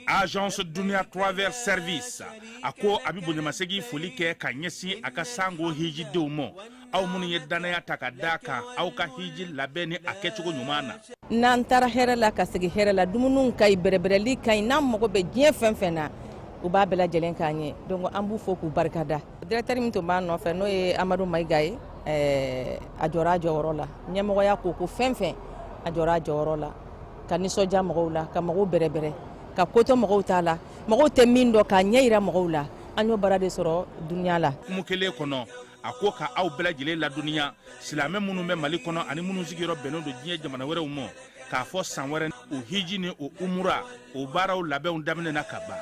Agence Dunia Travel Service a ko a bɛ bonyamasegin foli kɛ ka ɲɛsin a ka sango hijidenw ma, aw minnu ye dannaya ta ka da kan aw ka hiji labɛn ni a kɛcogo ɲuman na. N'an taara hɛrɛ la ka segin hɛrɛ la, dumuniw ka ɲi, bɛrɛbɛrɛli ka ɲi, n'an mago bɛ diɲɛ fɛn fɛn na, u b'a bɛɛ lajɛlen k'an ye. Donc an b'u fo k'u barikada. Directeur min tun b'an nɔfɛ, n'o ye Amadu Mayiga ye, a jɔra a jɔyɔrɔ la. Ɲɛmɔgɔya ko fɛn fɛn, a jɔra a jɔyɔrɔ la ka nisɔndiya mɔgɔw la, ka mɔgɔw bɛrɛbɛrɛ, ka kotɔ mɔgɔw t'a la, mɔgɔw tɛ min dɔn k'a ɲɛ yira mɔgɔw la. An y'o baara de sɔrɔ Dunia la. Hukumu kelen kɔnɔ, a ko ka aw bɛɛ lajɛlen ladɔnniya, silamɛ minnu bɛ Mali kɔnɔ ani minnu sigiyɔrɔ bɛnnen don diɲɛ jamana wɛrɛw ma, k'a fɔ san wɛrɛ o hiji ni o umura o baaraw labɛnw daminɛna ka ban.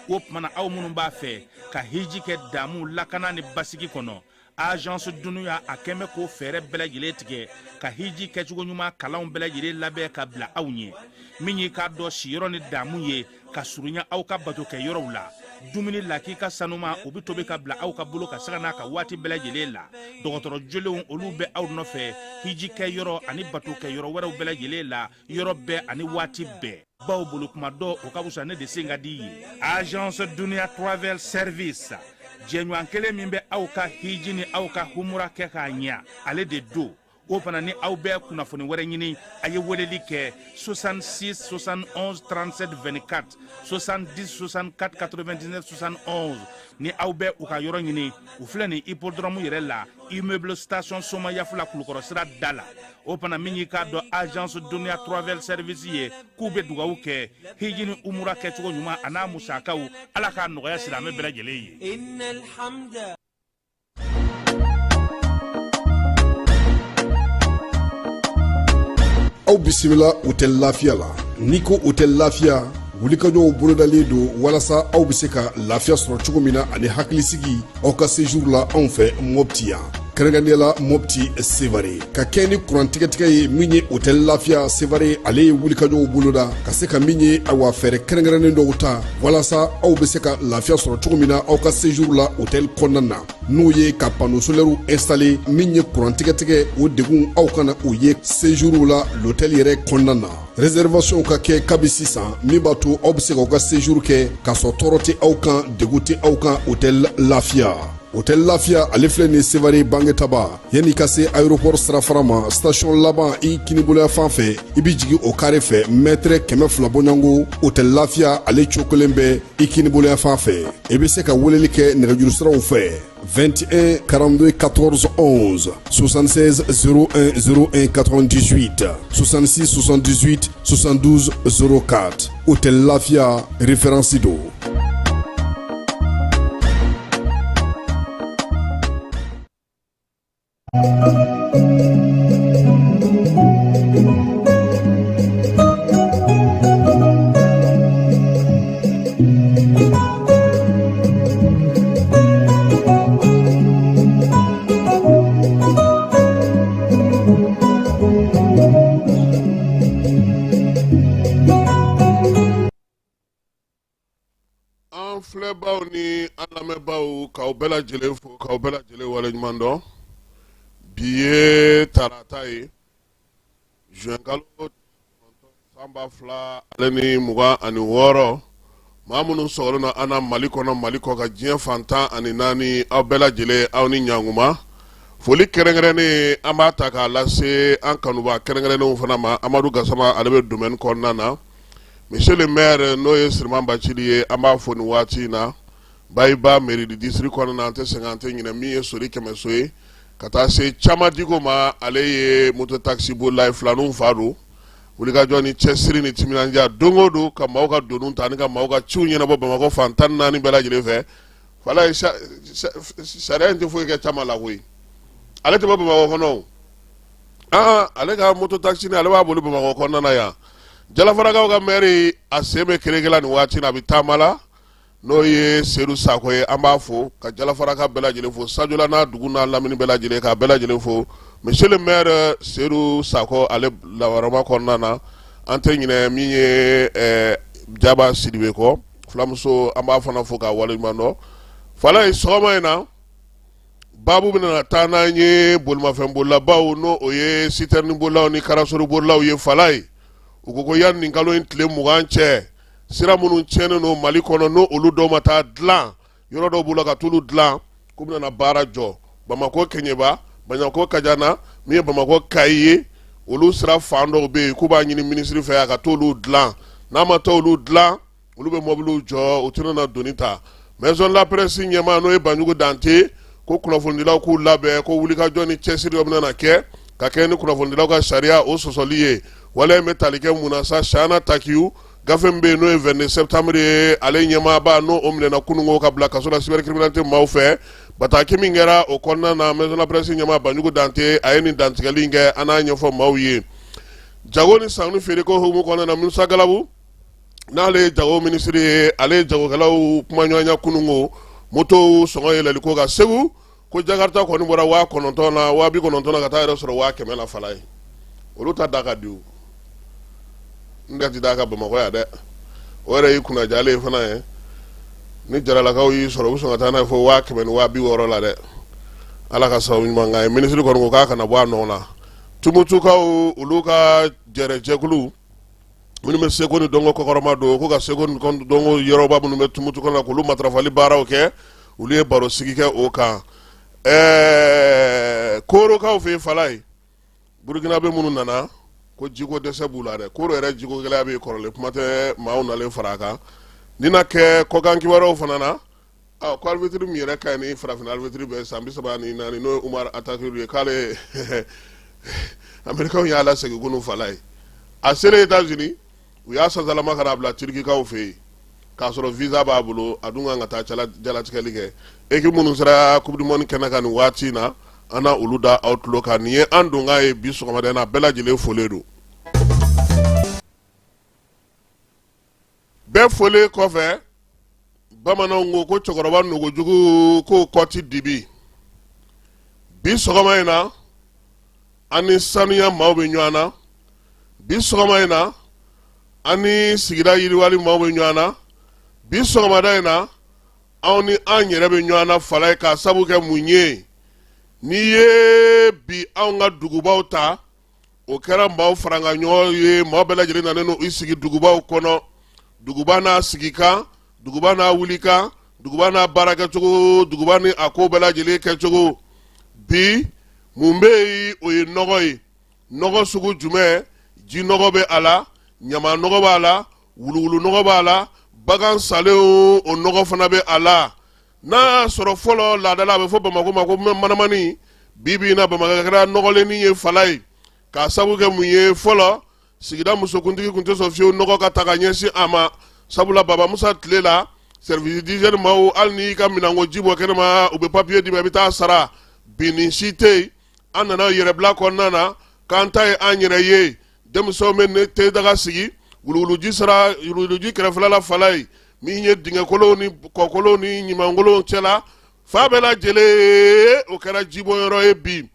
O tuma na, aw minnu b'a fɛ ka hiji kɛ damu, lakana ni basigi kɔnɔ, Agence Dunia a kɛn bɛ k'o fɛɛrɛ bɛɛ lajɛlen tigɛ ka hiji kɛcogo ɲuman kalanw bɛɛ lajɛlen labɛn ka bila aw ɲɛ. Min y'i k'a dɔn siyɔrɔ ni damu ye ka surunya aw ka bato kɛ yɔrɔw la, dumuni lakika sanuma o bɛ tobi ka bila aw ka bolo ka sanga n'a ka waati bɛɛ lajɛlen la. Dɔgɔtɔrɔ jolenw olu bɛ aw nɔfɛ hiji kɛ yɔrɔ ani bato kɛ yɔrɔ wɛrɛw bɛɛ lajɛlen la, yɔrɔ bɛɛ ani waati bɛɛ. Baw bolo kuma dɔ o ka fisa ne de sen ka di ye. Agence Dunia Travel Service, jɛɲɔgɔn kelen min bɛ aw ka hiji ni aw ka humura kɛ k'a ɲɛ, ale de don. O fana ni aw bɛ kunnafoni wɛrɛ ɲini, a ye weleli kɛ 66 71 37 24, 70 64 99 71. Ni aw bɛ u ka yɔrɔ ɲini, u filɛ nin hippodrome yɛrɛ la, immeuble station Somayafula, Kulukɔrɔ sira da la. O fana min y'i k'a dɔn Agence Dunia Travel Service ye, k'u bɛ dugawu kɛ hiji ni umura kɛcogo ɲuman a n'a musakaw, Ala k'a nɔgɔya silamɛ bɛɛ lajɛlen ye. Aw bisimila Hôtel Lafiya la. N'i ko Hôtel Lafiya, wulikajɔw bolodalen don walasa aw bɛ se ka lafiya sɔrɔ cogo min na ani hakilisigi aw ka séjour la anw fɛ Mopti yan, kɛrɛnkɛrɛnnenya la Mopti Sevare. Ka kɛ ni kuran tigɛtigɛ ye, min ye Hôtel Lafiya Sevare, ale ye wulikajɔw boloda ka se ka min ye, awa, fɛɛrɛ kɛrɛnkɛrɛnnen dɔw ta walasa aw bɛ se ka lafiya sɔrɔ cogo min na aw ka séjour la hôtel kɔnɔna na, n'o ye ka panneau solaire installer. Min ye kuran tigɛtigɛ o degun, aw kana o ye séjour la l'hôtel yɛrɛ kɔnɔna na. Réservation ka kɛ kabi sisan, min b'a to aw bɛ se k'aw ka séjour kɛ k'a sɔrɔ tɔɔrɔ tɛ aw kan, degun tɛ aw kan. Hôtel Lafiya, Hôtel Lafiya, ale filɛ nin Sevare Bangetaba, yanni ka se aéroport sirafara ma, station laban i kiniboloya fan fɛ, i bɛ jigin o carré fɛ, mètre 200 bɔɲɔgɔnko, Hôtel Lafiya ale cokolen bɛ i kiniboloya fan fɛ. I bɛ se ka weleli kɛ nɛgɛjuru siraw fɛ: 21 42 14 11, 76 01 01 98, 66 78 72 04. Hôtel Lafia, référence don. An filɛbaw ni an lamɛnbaw, k'aw bɛɛ lajɛlen fo, k'aw bɛɛ lajɛlen waleɲuman dɔn. Bi ye tarata ye, juin kalo san 2026. Maa minnu sɔgɔlen don an na Mali kɔnɔ, Mali kɔ kan, diɲɛ fan 14, aw bɛɛ lajɛlen, aw ni ɲankuma. Foli kɛrɛnkɛrɛnnen, an b'a ta k'a lase an kanubaa kɛrɛnkɛrɛnnenw fana ma. Amadu Gasama, ale bɛ domaine kɔnɔna na. Monsieur le maire, n'o ye Siriman Bacili ye, an b'a fo nin waati in na Bayiba mairie du district kɔnɔna na. An tɛ sɛgɛn, an tɛ ɲinɛ min ye Sori Kɛmɛso ye, ka taa se Caman Diko ma, ale ye moto taxi bolila ye, filaninw fa don. Wulikajɔ ni cɛsiri ni timinandiya, don o don ka maaw ka doniw ta ani ka maaw ka ciw ɲɛnabɔ Bamakɔ fan 14 bɛɛ lajɛlen fɛ. Walayi, sariya in tɛ foyi kɛ Caman la koyi. Ale tɛ bɔ Bamakɔ kɔnɔ o. Aa, ale ka moto taxi ni ale b'a boli Bamakɔ kɔnɔna na yan. Jalafarakaw ka maire, a sen bɛ kereke la nin waati in na, a bɛ taama la, n'o ye Sedu Sakɔ ye. An b'a fo ka Jalafaraka bɛɛ lajɛlen fo, Sajola n'a dugu n'a lamini bɛɛ lajɛlen, k'a bɛɛ lajɛlen fo. Monsieur le maire Sedu Sakɔ, ale lawarama kɔnɔna na, an tɛ ɲinɛ min ye Jaba Sidibe kɔ, fulamuso, an b'a fana fo k'a waleɲuman dɔn. Falaye, sɔgɔma in na, Baabu bɛna taa n'an ye bolimafɛnbolilabaw, n'o o ye sitɛrinin bolilaw ni karasori bolilaw ye. Falaye, u ko ko yanni nin kalo in tile 20 cɛ, sira minnu tiɲɛnen don Mali kɔnɔ, n'o olu dɔw ma taa dilan, yɔrɔ dɔw b'u la ka t'olu dilan, k'u bɛna baara jɔ. Bamakɔ Kɛɲɛba, Bamakɔ Kajana, min ye Bamakɔ Kayi ye, olu sira fan dɔw bɛ yen k'u b'a ɲini minisiri fɛ a ka t'olu dilan. N'a ma taa olu dilan, olu bɛ mɔbiliw jɔ, u tɛna na doni ta. Maison de la presse ɲɛmaa, n'o ye Banjugu Dante, ko kunnafonidilaw k'u labɛn, ko wulikajɔ ni cɛsiri dɔ bɛna kɛ ka kɛ ni kunnafonidilaw ka sariya o sɔsɔli ye. Waleya in bɛ tali kɛ mun na sa? Chahana Takiou, gafe min bɛ yen n'o ye 22 septembre ye, ale ɲɛmaaba, n'o o minɛna kununko ka bila kaso la cybercriminalité maaw fɛ. Bataki min kɛra o kɔnɔna na, maison de la presse ɲɛmaa Banjugu Dante, a ye nin dantigɛli in kɛ. An n'a ɲɛfɔ maaw ye. Jago ni sanni feereko hukumu kɔnɔna na, Musa Galabu, n'ale ye jago minisiri ye, ale ye jagokɛlaw kumaɲɔgɔnya kununko motow sɔngɔ yɛlɛliko kan Segu. Ko Jakarta kɔni bɔra 9000 na, 90,000 na, ka taa yɛrɛ sɔrɔ 100,000 la. Falaye, olu ta da ka di, n da ti da ka Bamakɔ yan dɛ. O yɛrɛ y'i kunnajalen fana ye. Ni jaralakaw y'i sɔrɔ, u bɛ sɔn ka taa n'a ye fo 100,000 ni 60,000 la dɛ. Ala ka sababu ɲuman k'an ye. Minisiri kɔni ko k'a kana bɔ a nɔ na. Tumutukaw, olu ka jɛrɛjɛkulu minnu bɛ seko ni dɔnko kɔkɔrɔma don, ko ka seko ni dɔnko yɔrɔba minnu bɛ Tumutu kɔnɔ, k'olu matarafali baaraw kɛ, olu ye baro sigi kɛ o kan. Korokaw fɛ yen, Falaye, Burukinabe minnu nana, ko jiko dɛsɛ b'u la dɛ. Koro yɛrɛ jiko gɛlɛya bɛ kɔrɔlen, kuma tɛ maaw nalen fara a kan. Ni na kɛ kɔkan kibaruyaw fana na, ko arbitre min yɛrɛ ka ɲi ni farafinna arbitre bɛɛ, san 34, n'o ye Umar Atakiru ye, k'ale Amerikaw y'a lasegin kunun. Falaye, a selen États-Unis, u y'a sansalama ka n'a bila Turikikaw fɛ yen, k'a sɔrɔ visa b'a bolo, a dun kan ka taa jalatigɛli kɛ. Équipe minnu sera Coupe du monde kɛnɛ kan nin waati in na, an na olu da aw tulo kan. Nin ye an donkan ye bi sɔgɔmada in na. Bɛɛ lajɛlen folen don. Bɛɛ folen kɔfɛ, bamananw ko ko cɛkɔrɔba nogojugu k'o kɔ ti dibi. Bi sɔgɔma in na, an ni sanuya maaw bɛ ɲɔgɔn na. Bi sɔgɔma in na, an ni sigida yiriwali maaw bɛ ɲɔgɔn na. Bi sɔgɔmada in na, anw ni an yɛrɛ bɛ ɲɔgɔn na. Falaye, k'a sabu kɛ mun ye? N'i ye bi anw ka dugubaw ta, o kɛra maaw farankan ɲɔgɔn ye. Maaw bɛɛ lajɛlen nanen don i sigi dugubaw kɔnɔ. Duguba n'a sigikan, duguba n'a wulikan, duguba n'a baarakɛcogo, duguba ni a ko bɛɛ lajɛlen kɛcogo. Bi mun bɛ yen? O ye nɔgɔ ye. Nɔgɔ sugu jumɛn? Ji nɔgɔ bɛ a la, ɲama nɔgɔ b'a la, wuluwulu nɔgɔ b'a la, bagan salen o nɔgɔ fana bɛ a la. N'a y'a sɔrɔ fɔlɔ laadala a bɛ fɔ Bamakɔ ma ko manamani, bi bi in na Bamakɔ kɛra nɔgɔlennin ye. Falaye, k'a sabu kɛ mun ye? Fɔlɔ sigida musokuntigi tun tɛ sɔn fiyewu nɔgɔ ka ta ka ɲɛsin a ma, sabula Baba Musa tile la, service d'hygiène maaw, hali n'i ka minɛnko ji bɔ kɛnɛma, u bɛ papiye d'i ma, i bɛ taa sara. Bi nin si tɛ yen. An nana yɛrɛbila kɔnɔna na k'an ta ye an yɛrɛ ye. Denmisɛnw bɛ ne te daga sigi wuluwuluji sira, wuluwuluji kɛrɛfɛla la. Falaye, min ye dingɛkolonw ni kɔkolonw ni ɲamankolonw cɛla fa bɛɛ lajɛlen, o kɛra jibɔnyɔrɔ ye bi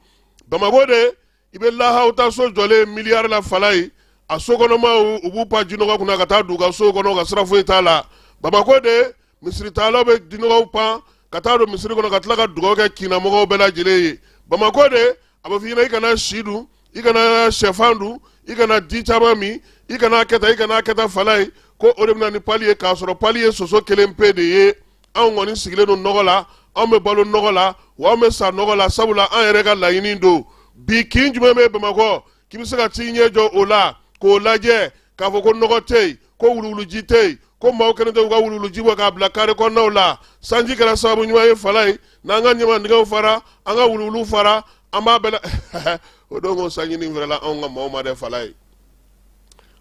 Bamakɔ de. I bɛ lahaw ta so jɔlen miliyari la. Falaye, a sokɔnɔmaw, u b'u pan jinɔgɔ kunna ka taa don u ka so kɔnɔ, ka sira foyi t'a la. Bamakɔ de, misiritalaw bɛ jinɔgɔw pan ka taa don misiri kɔnɔ ka tila ka dugawu kɛ kinamɔgɔw bɛɛ lajɛlen ye. Bamakɔ de, a bɛ f'i ɲɛna i kana si dun, i kana sɛfan dun, i kana di caman min, i kana kɛ tan, i kana kɛ tan. Falaye, ko o de bɛ na ni pali ye, k'a sɔrɔ pali ye soso kelen pe de ye. Anw kɔni sigilen don nɔgɔ la, anw bɛ balo nɔgɔ la, wa anw bɛ sa nɔgɔ la, sabula an yɛrɛ ka laɲini don. Bi kin jumɛn bɛ Bamakɔ k'i bɛ se ka t'i ɲɛ jɔ o la k'o lajɛ k'a fɔ ko nɔgɔ tɛ yen, ko wuluwuluji tɛ yen, ko maaw kɛlen tɛ k'u ka wuluwuluji bɔ k'a bila kare kɔnɔnaw la? Sanji kɛra sababu ɲuman ye. Falaye, n'an ka ɲamandingɛw fara, an ka wuluwuluw fara, an b'a bɛɛ la. O don ko sanji nin fɛrɛla anw ka maaw ma dɛ. Falaye,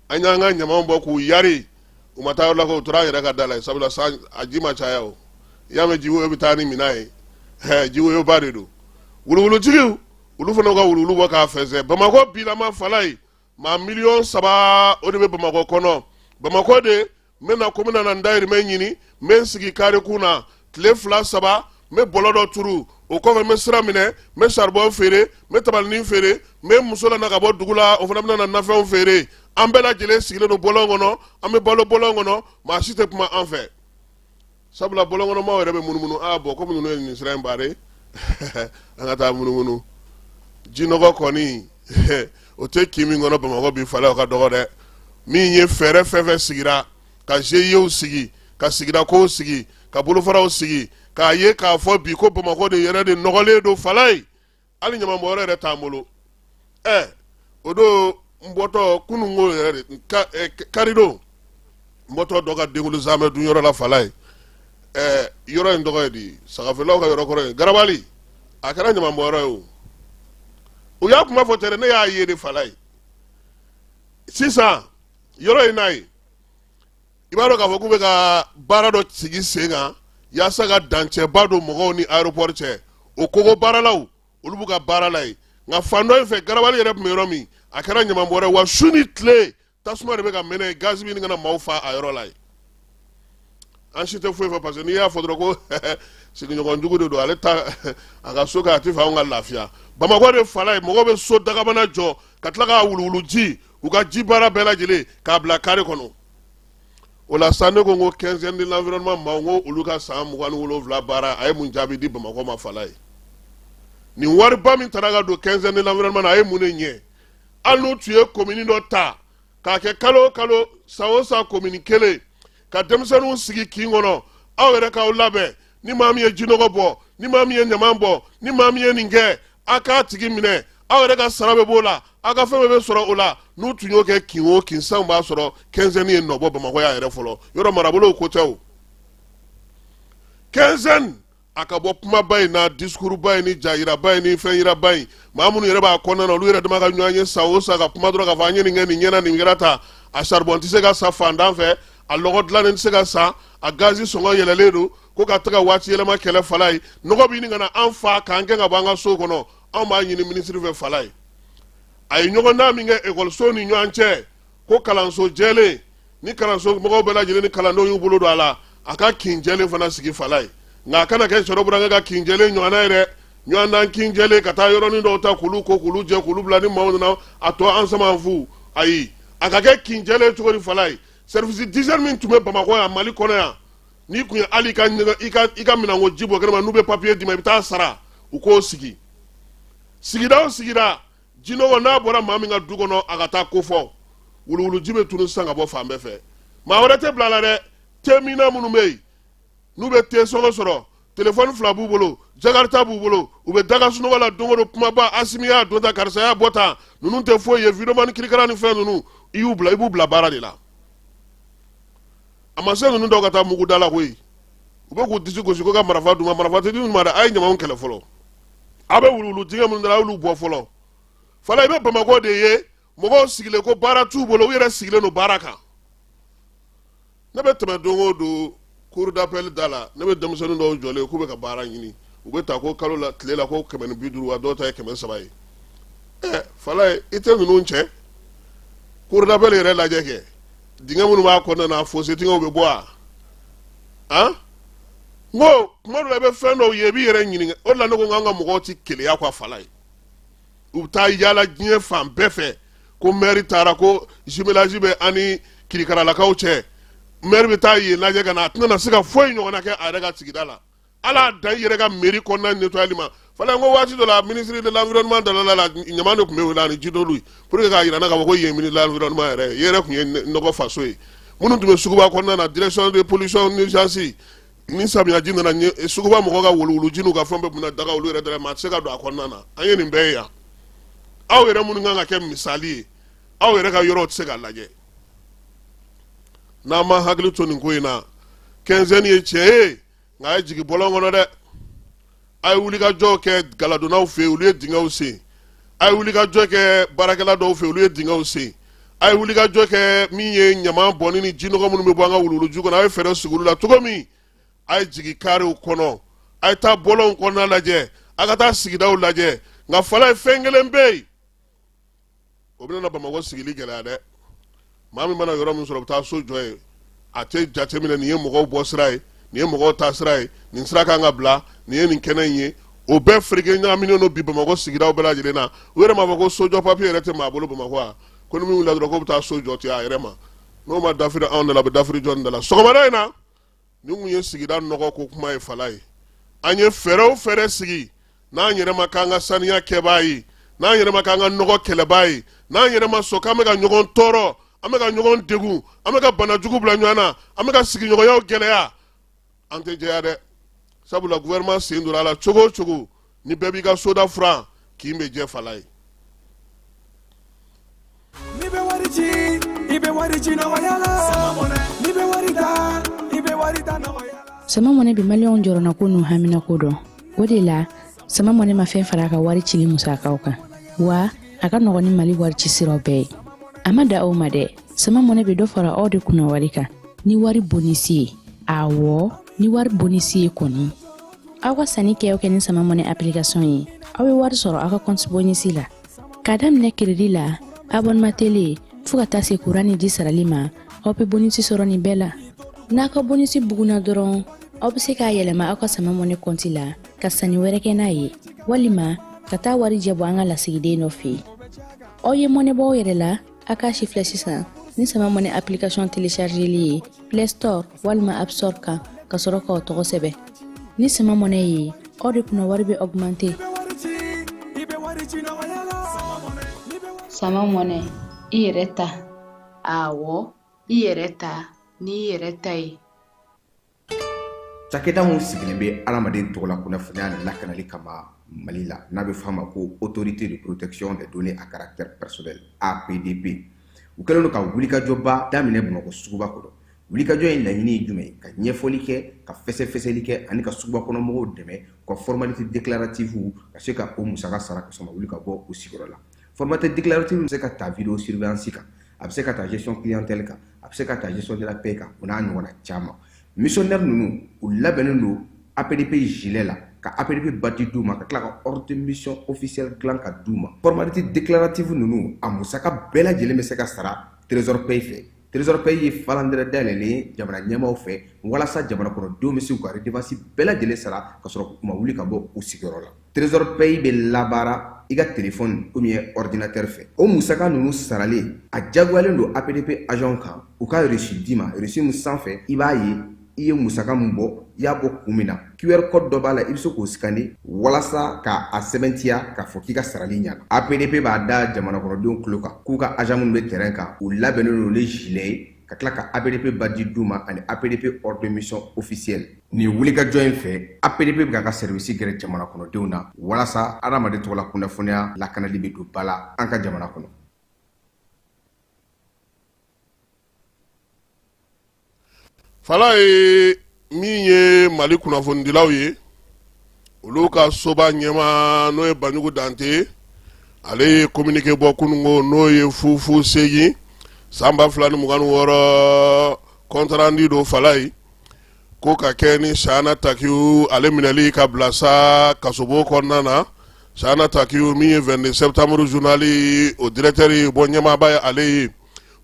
an y'an ka ɲamanw bɔ k'u yari, u ma taa yɔrɔ la, k'u tora an yɛrɛ ka da la, sabula san a ji ma caya. O i y'a mɛn, jiwoyo bɛ taa ni minan ye, jiwoyoba de don. Wuluwulutigiw, olu fana ka wuluwulu bɔ k'a fɛnsɛ. Bamakɔ bilama, Falaye, maa miliyɔn 3 o de bɛ Bamakɔ kɔnɔ. Bamakɔ de, n bɛ na ko n bɛna na n dayirimɛ ɲini, n bɛ n sigi kare kun na tile 2 3, n bɛ bɔlɔ dɔ turu, o kɔfɛ n bɛ sira minɛ, n bɛ saribɔn feere, n bɛ tabalinin feere, n bɛ muso lana ka bɔ dugu la, o fana bɛna na nafɛnw feere. An bɛɛ lajɛlen sigilen don bɔlɔn kɔnɔ, an bɛ balo bɔlɔn kɔnɔ, maa si tɛ kuma an fɛ, sabula bɔlɔnkɔnɔmaw yɛrɛ bɛ munumunu. Aa bɔn, komi ninnu ye nin sira in bare, An ka taa munumunu. Jinɔgɔ kɔni o tɛ kin min kɔnɔ Bamakɔ bi, Falaye, o ka dɔgɔ dɛ. Min ye fɛɛrɛ fɛn fɛn sigira, ka GIEw sigi, ka sigida kow sigi, ka bolofaraw sigi, k'a ye k'a fɔ bi ko Bamakɔ de yɛrɛ de nɔgɔlen don, Falaye, hali ɲamanbɔyɔrɔ yɛrɛ t'an bolo. Ɛ, o don n bɔtɔ kununko yɛrɛ de, karidon, n bɔtɔ dɔ ka denkunli zamɛ dunyɔrɔ la, Falaye. Ɛ, yɔrɔ in tɔgɔ ye di? Sagafeerelaw ka yɔrɔ kɔrɔ ye Garabali. A kɛra ɲamanbɔyɔrɔ ye o. U y'a kuma fɔ tɛ dɛ, ne y'a ye de, Falaye. Sisan yɔrɔ in n'a ye, i b'a dɔn k'a fɔ k'u bɛ ka baara dɔ sigi sen kan yaasa ka dancɛba don mɔgɔw ni aéroport cɛ. O kogo baaralaw, olu b'u ka baara la yen, nka fan dɔ in fɛ, Garabali yɛrɛ tun bɛ yɔrɔ min, a kɛra ɲamanbɔrɛ wa. Su ni tile, tasuma de bɛ ka mɛnɛ yen, gazi bɛ ɲini ka na maaw fa a yɔrɔ la yen. An si tɛ foyi fɔ, parce que n'i y'a fɔ dɔrɔn ko sigiɲɔgɔn jugu de don, ale ta a ka so kɛ, a tɛ fɛ anw ka lafiya. Bamakɔ de, Falaye, mɔgɔw bɛ so dagabana jɔ ka tila k'a wuluwuluji, u ka ji baara bɛɛ lajɛlen k'a bila kare kɔnɔ. O la sa, ne ko n ko quinzaine de l'environnement maaw, n ko olu ka san 27 baara, a ye mun jaabi di Bamakɔ ma, Falaye? Nin wariba min taara ka don quinzaine de l'environnement na, a ye mun de ɲɛ? Hali n'u tun ye komini dɔ ta k'a kɛ kalo o kalo, san o san, komini kelen ka denmisɛnninw sigi kin kɔnɔ, aw yɛrɛ k'aw labɛn, ni maa min ye jinɔgɔ bɔ, ni maa min ye ɲaman bɔ, ni maa min ye nin kɛ, a k'a tigi minɛ, aw yɛrɛ ka sara bɛ b'o la, aw ka fɛn bɛɛ bɛ sɔrɔ o la. N'u tun y'o kɛ kin o kin, san b'a sɔrɔ quinzaine ye nɔ bɔ Bamakɔ yan yɛrɛ fɔlɔ. Yɔrɔ marabolow ko tɛ o. Quinzaine a ka bɔ kumaba in na, discours ba in ni jayiraba in ni fɛn yiraba in, maa minnu yɛrɛ b'a kɔnɔna na, olu yɛrɛ dama ka ɲɔgɔn ye san o san ka kuma dɔrɔn k'a fɔ an ye nin kɛ, nin ɲɛna, nin kɛra tan. A saribɔn tɛ se ka san fantan fɛ, a lɔgɔ dilannen tɛ se ka san, a gazi sɔngɔ yɛlɛlen don ko ka taga waati yɛlɛma kɛlɛ, Falaye. Nɔgɔ bɛ ɲini ka na an fa k'an gɛn ka bɔ an ka so kɔnɔ. Anw b'a ɲini minisiri fɛ, Falaye, a ye ɲɔgɔndan min kɛ ekɔliso ni ɲɔgɔn cɛ, ko kalanso jɛlen ni kalanso mɔgɔw bɛɛ lajɛlen ni kalandenw y'u bolo don a la, a ka kin jɛlen fana sigi, Falaye. Nka a kana kɛ Cɛrɔ Burankɛ ka kin jɛlen ɲɔgɔnna ye dɛ, ɲɔgɔndan kin jɛlen ka taa yɔrɔnin dɔw ta k'olu ko, k'olu jɛ, k'olu bila, ni maaw nana a tɔ an sama fu. Ayi, a ka kɛ kin jɛlen cogo di, Falaye? Service d'hygiène min tun bɛ Bamakɔ yan, Mali kɔnɔ yan, n'i kun ye hali i ka minɛnko ji bɔ kɛnɛma, n'u bɛ papiye d'i ma, i bɛ taa sara, u k'o sigi. Sigida o sigida, jinɔgɔ n'a bɔra maa min ka du kɔnɔ, a ka taa ko fɔ, wuluwuluji bɛ tunu sisan ka bɔ fan bɛɛ fɛ. Maa wɛrɛ tɛ bila a la dɛ. Temina minnu bɛ yen, n'u bɛ te sɔngɔ sɔrɔ, telefɔni fila b'u bolo, jakarita b'u bolo, u bɛ daga sunɔgɔ la don o don, kumaba, Asimi y'a don tan, karisa y'a bɔ tan, ninnu tɛ foyi ye. Vidéoman kirikara ni fɛn ninnu, i y'u bila, i b'u bila baara de la. A ma se ninnu dɔw ka taa mugu da la koyi. U bɛ k'u disi gosi ko ka marifa d'u ma. Marifa tɛ d'u ma dɛ. A ye ɲamanw kɛlɛ fɔlɔ. A bɛ wuluwulu dingɛ minnu da, a y'olu bɔ fɔlɔ. Fala, i bɛ Bamakɔ de ye, mɔgɔw sigilen ko baara t'u bolo, u yɛrɛ sigilen don baara kan. Ne bɛ tɛmɛ don o don cour d'appel da la, ne bɛ denmisɛnnin dɔw jɔlen k'u bɛ ka baara ɲini. U bɛ taa ko kalo la, tile la, ko 150, wa dɔw ta ye 300 ye. Ɛ, Falaye, i tɛ ninnu cɛ cour d'appel yɛrɛ lajɛ kɛ, dingɛ minnu b'a kɔnɔna na, fossé dingɛw bɛ bɔ wa? Han, n ko kuma dɔ la, i bɛ fɛn dɔw ye, i b'i yɛrɛ ɲininka. O de la ne ko k'an ka mɔgɔw ti keleya quoi, Falaye. U bɛ taa yaala diɲɛ fan bɛɛ fɛ ko maire taara, ko jumelage bɛ an ni Kirikaralakaw cɛ. Maire bɛ taa yen lajɛ ka na, a tɛna na se ka foyi ɲɔgɔnna kɛ a yɛrɛ ka sigida la. Ala dan i yɛrɛ ka mairie kɔnɔna nettoyali ma. Fala, n ko waati dɔ la, ministre de l'environnement dalala la, ɲaman de tun bɛ wele ani jidolu pour que k'a yira n na k'a fɔ ko yen ministre de l'environnement yɛrɛ ye yɛrɛ tun ye nɔgɔ faso ye. Minnu tun bɛ suguba kɔnɔna na, direction de pollution nuisance, ni samiyaji nana, suguba mɔgɔ ka wuluwuluji n'u ka fɛn bɛɛ tun bɛna daga olu yɛrɛ da la, maa tɛ se ka don a kɔnɔna na. An ye nin bɛɛ ye yan. Aw yɛrɛ minnu kan ka kɛ misali ye, aw yɛrɛ ka yɔrɔw tɛ se ka lajɛ. N'an ma hakili to nin ko in na, quinzaine ye tiɲɛ ye, nka a ye jigin bɔlɔn kɔnɔ dɛ. A ye wulikajɔ kɛ galadonnaw fɛ yen, olu ye dingɛw sen. A ye wulikajɔ kɛ baarakɛla dɔw fɛ, olu ye dingɛw sen. A ye wulikajɔ kɛ min ye ɲaman bɔnni ni jinɔgɔ minnu bɛ bɔ an ka wuluwuluju kɔnɔ, a ye fɛɛrɛ sigi olu la cogo min. A ye jigin karew kɔnɔ, a ye taa bɔlɔnw kɔnɔna lajɛ, a ka taa sigidaw lajɛ. Nka Fala ye, fɛn kelen bɛ yen, o bɛna Bamakɔ sigili gɛlɛya dɛ. Maa min mana yɔrɔ min sɔrɔ, o bɛ taa so jɔ yen. A tɛ jateminɛ nin ye mɔgɔw bɔ sira ye, nin ye mɔgɔw taa sira ye, nin sira kan ka bila, nin ye nin kɛnɛ in ye. O bɛɛ fereke ɲagaminen don bi Bamakɔ sigidaw bɛɛ lajɛlen na. U yɛrɛ m'a fɔ ko sojɔ papiye yɛrɛ tɛ maa bolo Bamakɔ wa? Ko ni min wulila dɔrɔn k'o bɛ taa so jɔ ten a yɛrɛ ma. N'o ma dafiri anw da la, a bɛ dafiri jɔn da la? Sɔgɔmada in na, nin kun ye sigida nɔgɔ ko kuma ye, Fala ye. An ye fɛɛrɛ o fɛɛrɛ sigi. N'an yɛrɛ ma k'an ka saniya kɛbaa ye, n'an yɛrɛ ma k'an ka nɔgɔ kɛlɛbaa ye, n'an yɛrɛ ma sɔn k'an bɛ ka ɲɔgɔn tɔɔrɔ, an bɛ ka ɲɔgɔn degun, an bɛ ka banajugu bila ɲɔgɔn na, an bɛ ka sigiɲɔgɔnyaw gɛlɛya, an tɛ jɛya dɛ. Sabula gouvernement sen donna a la cogo o cogo, ni bɛɛ b'i ka soda furan, kin bɛ jɛ fala ye. N'i bɛ wari ci, i bɛ wari ci nɔgɔya la. N'i bɛ wari ta, i bɛ wari ta nɔgɔya la. Sama Mɔnɛ bɛ maliyɛnw jɔrɔnako n'u haminako dɔn. O de la, Sama Mɔnɛ ma fɛn fara a ka wari cili musakaw kan, wa a ka nɔgɔn ni Mali wari ci siraw bɛɛ ye. A ma dan o ma dɛ, Sama Mɔnɛ bɛ dɔ fara aw de kunna wari kan ni wari bonisi ye. Awɔ, ni wari bonisi ye kɔni. Aw ka sanni kɛ o kɛ ni Sama Mɔnɛ application ye, aw bɛ wari sɔrɔ aw ka compte bonisi la. K'a daminɛ crédit la, abonnement télé, fo ka taa se kuran ni ji sarali ma, aw bɛ bonisi sɔrɔ nin bɛɛ la. N'a ka bonisi bugunna dɔrɔn, aw bɛ se k'a yɛlɛma aw ka Sama Mɔnɛ compte la ka sanni wɛrɛ kɛ n'a ye, walima ka taa warijɛ bɔ an ka lasigiden dɔ fɛ yen. Aw ye mɔnɛ bɔ aw yɛrɛ la, a k'a sifilɛ sisan ni Sama Mɔnɛ application téléchargeli ye Play Store walima App Store kan, ka sɔrɔ k'aw tɔgɔ sɛbɛn. Ni Sama Mɔnɛ ye, aw de kunna wari bɛ augmenter. Sama Mɔnɛ, i yɛrɛ ta. Awɔ, i yɛrɛ ta n'i yɛrɛ ta ye. Cakɛda min sigilen bɛ adamaden tɔgɔla kunnafoniya lakanali kama Mali la, n'a bɛ f'a ma ko Autorité de protection des données à caractère personnel, APDP, u kɛlen don ka wulikajɔba daminɛ Bamakɔ suguba kɔnɔ. Wulikajɔ in laɲini ye jumɛn ye? Ka ɲɛfɔli kɛ, ka fɛsɛfɛsɛli kɛ ani ka suguba kɔnɔ mɔgɔw dɛmɛ u ka formalité déclarative ka se ka o musaka sara ka sɔrɔ wuli ka bɔ u sigiyɔrɔ la. Formalité déclarative bɛ se ka ta vidéo surveillance kan, a bɛ se ka ta gestion clientèle kan, a bɛ se ka ta gestion de la paie kan, o n'a ɲɔgɔnna caman. Missionnaire ninnu, u labɛnnen don APDP gilet la, ka APDP badge d'u ma, ka tila ka ordre de mission officielle dilan ka d'u ma. Formalité déclarative ninnu, a musaka bɛɛ lajɛlen bɛ se ka sara Trésor Pay fɛ. Trésor Pay ye falandɛrɛ dayɛlɛlen ye jamana ɲɛmaaw fɛ walasa jamana kɔnɔdenw bɛ se k'u ka redevance bɛɛ lajɛlen sara ka sɔrɔ u ma wuli ka bɔ u sigiyɔrɔ la. Trésor Pay bɛ labaara i ka téléphone ou bien ordinateur fɛ. O musaka ninnu saralen, a diyagoyalen don APDP agent kan u ka reçu d'i ma, reçu min sanfɛ i b'a ye i ye musaka min bɔ, i y'a bɔ kun min na. QR code dɔ b'a la, i bɛ se k'o scanner walasa k'a sɛbɛntiya k'a fɔ k'i ka sarali ɲana. APDP b'a da jamana kɔnɔdenw tulo kan k'u ka agent minnu bɛ terrain kan, u labɛnnen don ni gilet ye, ka tila ka APDP badge d'u ma ani APDP ordre de mission officielle. Nin wulikajɔ in fɛ, APDP bɛ k'a ka service gɛrɛ jamana kɔnɔdenw na walasa adamaden tɔgɔla kunnafoniya lakanali bɛ don ba la an ka jamana kɔnɔ. Fala ye min ye Mali kunnafonidilaw ye, olu ka soba ɲɛmaa n'o ye Banjugu Dante ye, ale ye communiqué bɔ kununko, n'o ye 0 0 8 san 2026, compte rendu don fala ye, ko ka kɛ ni Chahana Takiou ale minɛli ka bila sa kasobon kɔnɔna na. Chahana Takiou min ye 22 septembre journal o directeur bɔ ɲɛmaaba ye, ale ye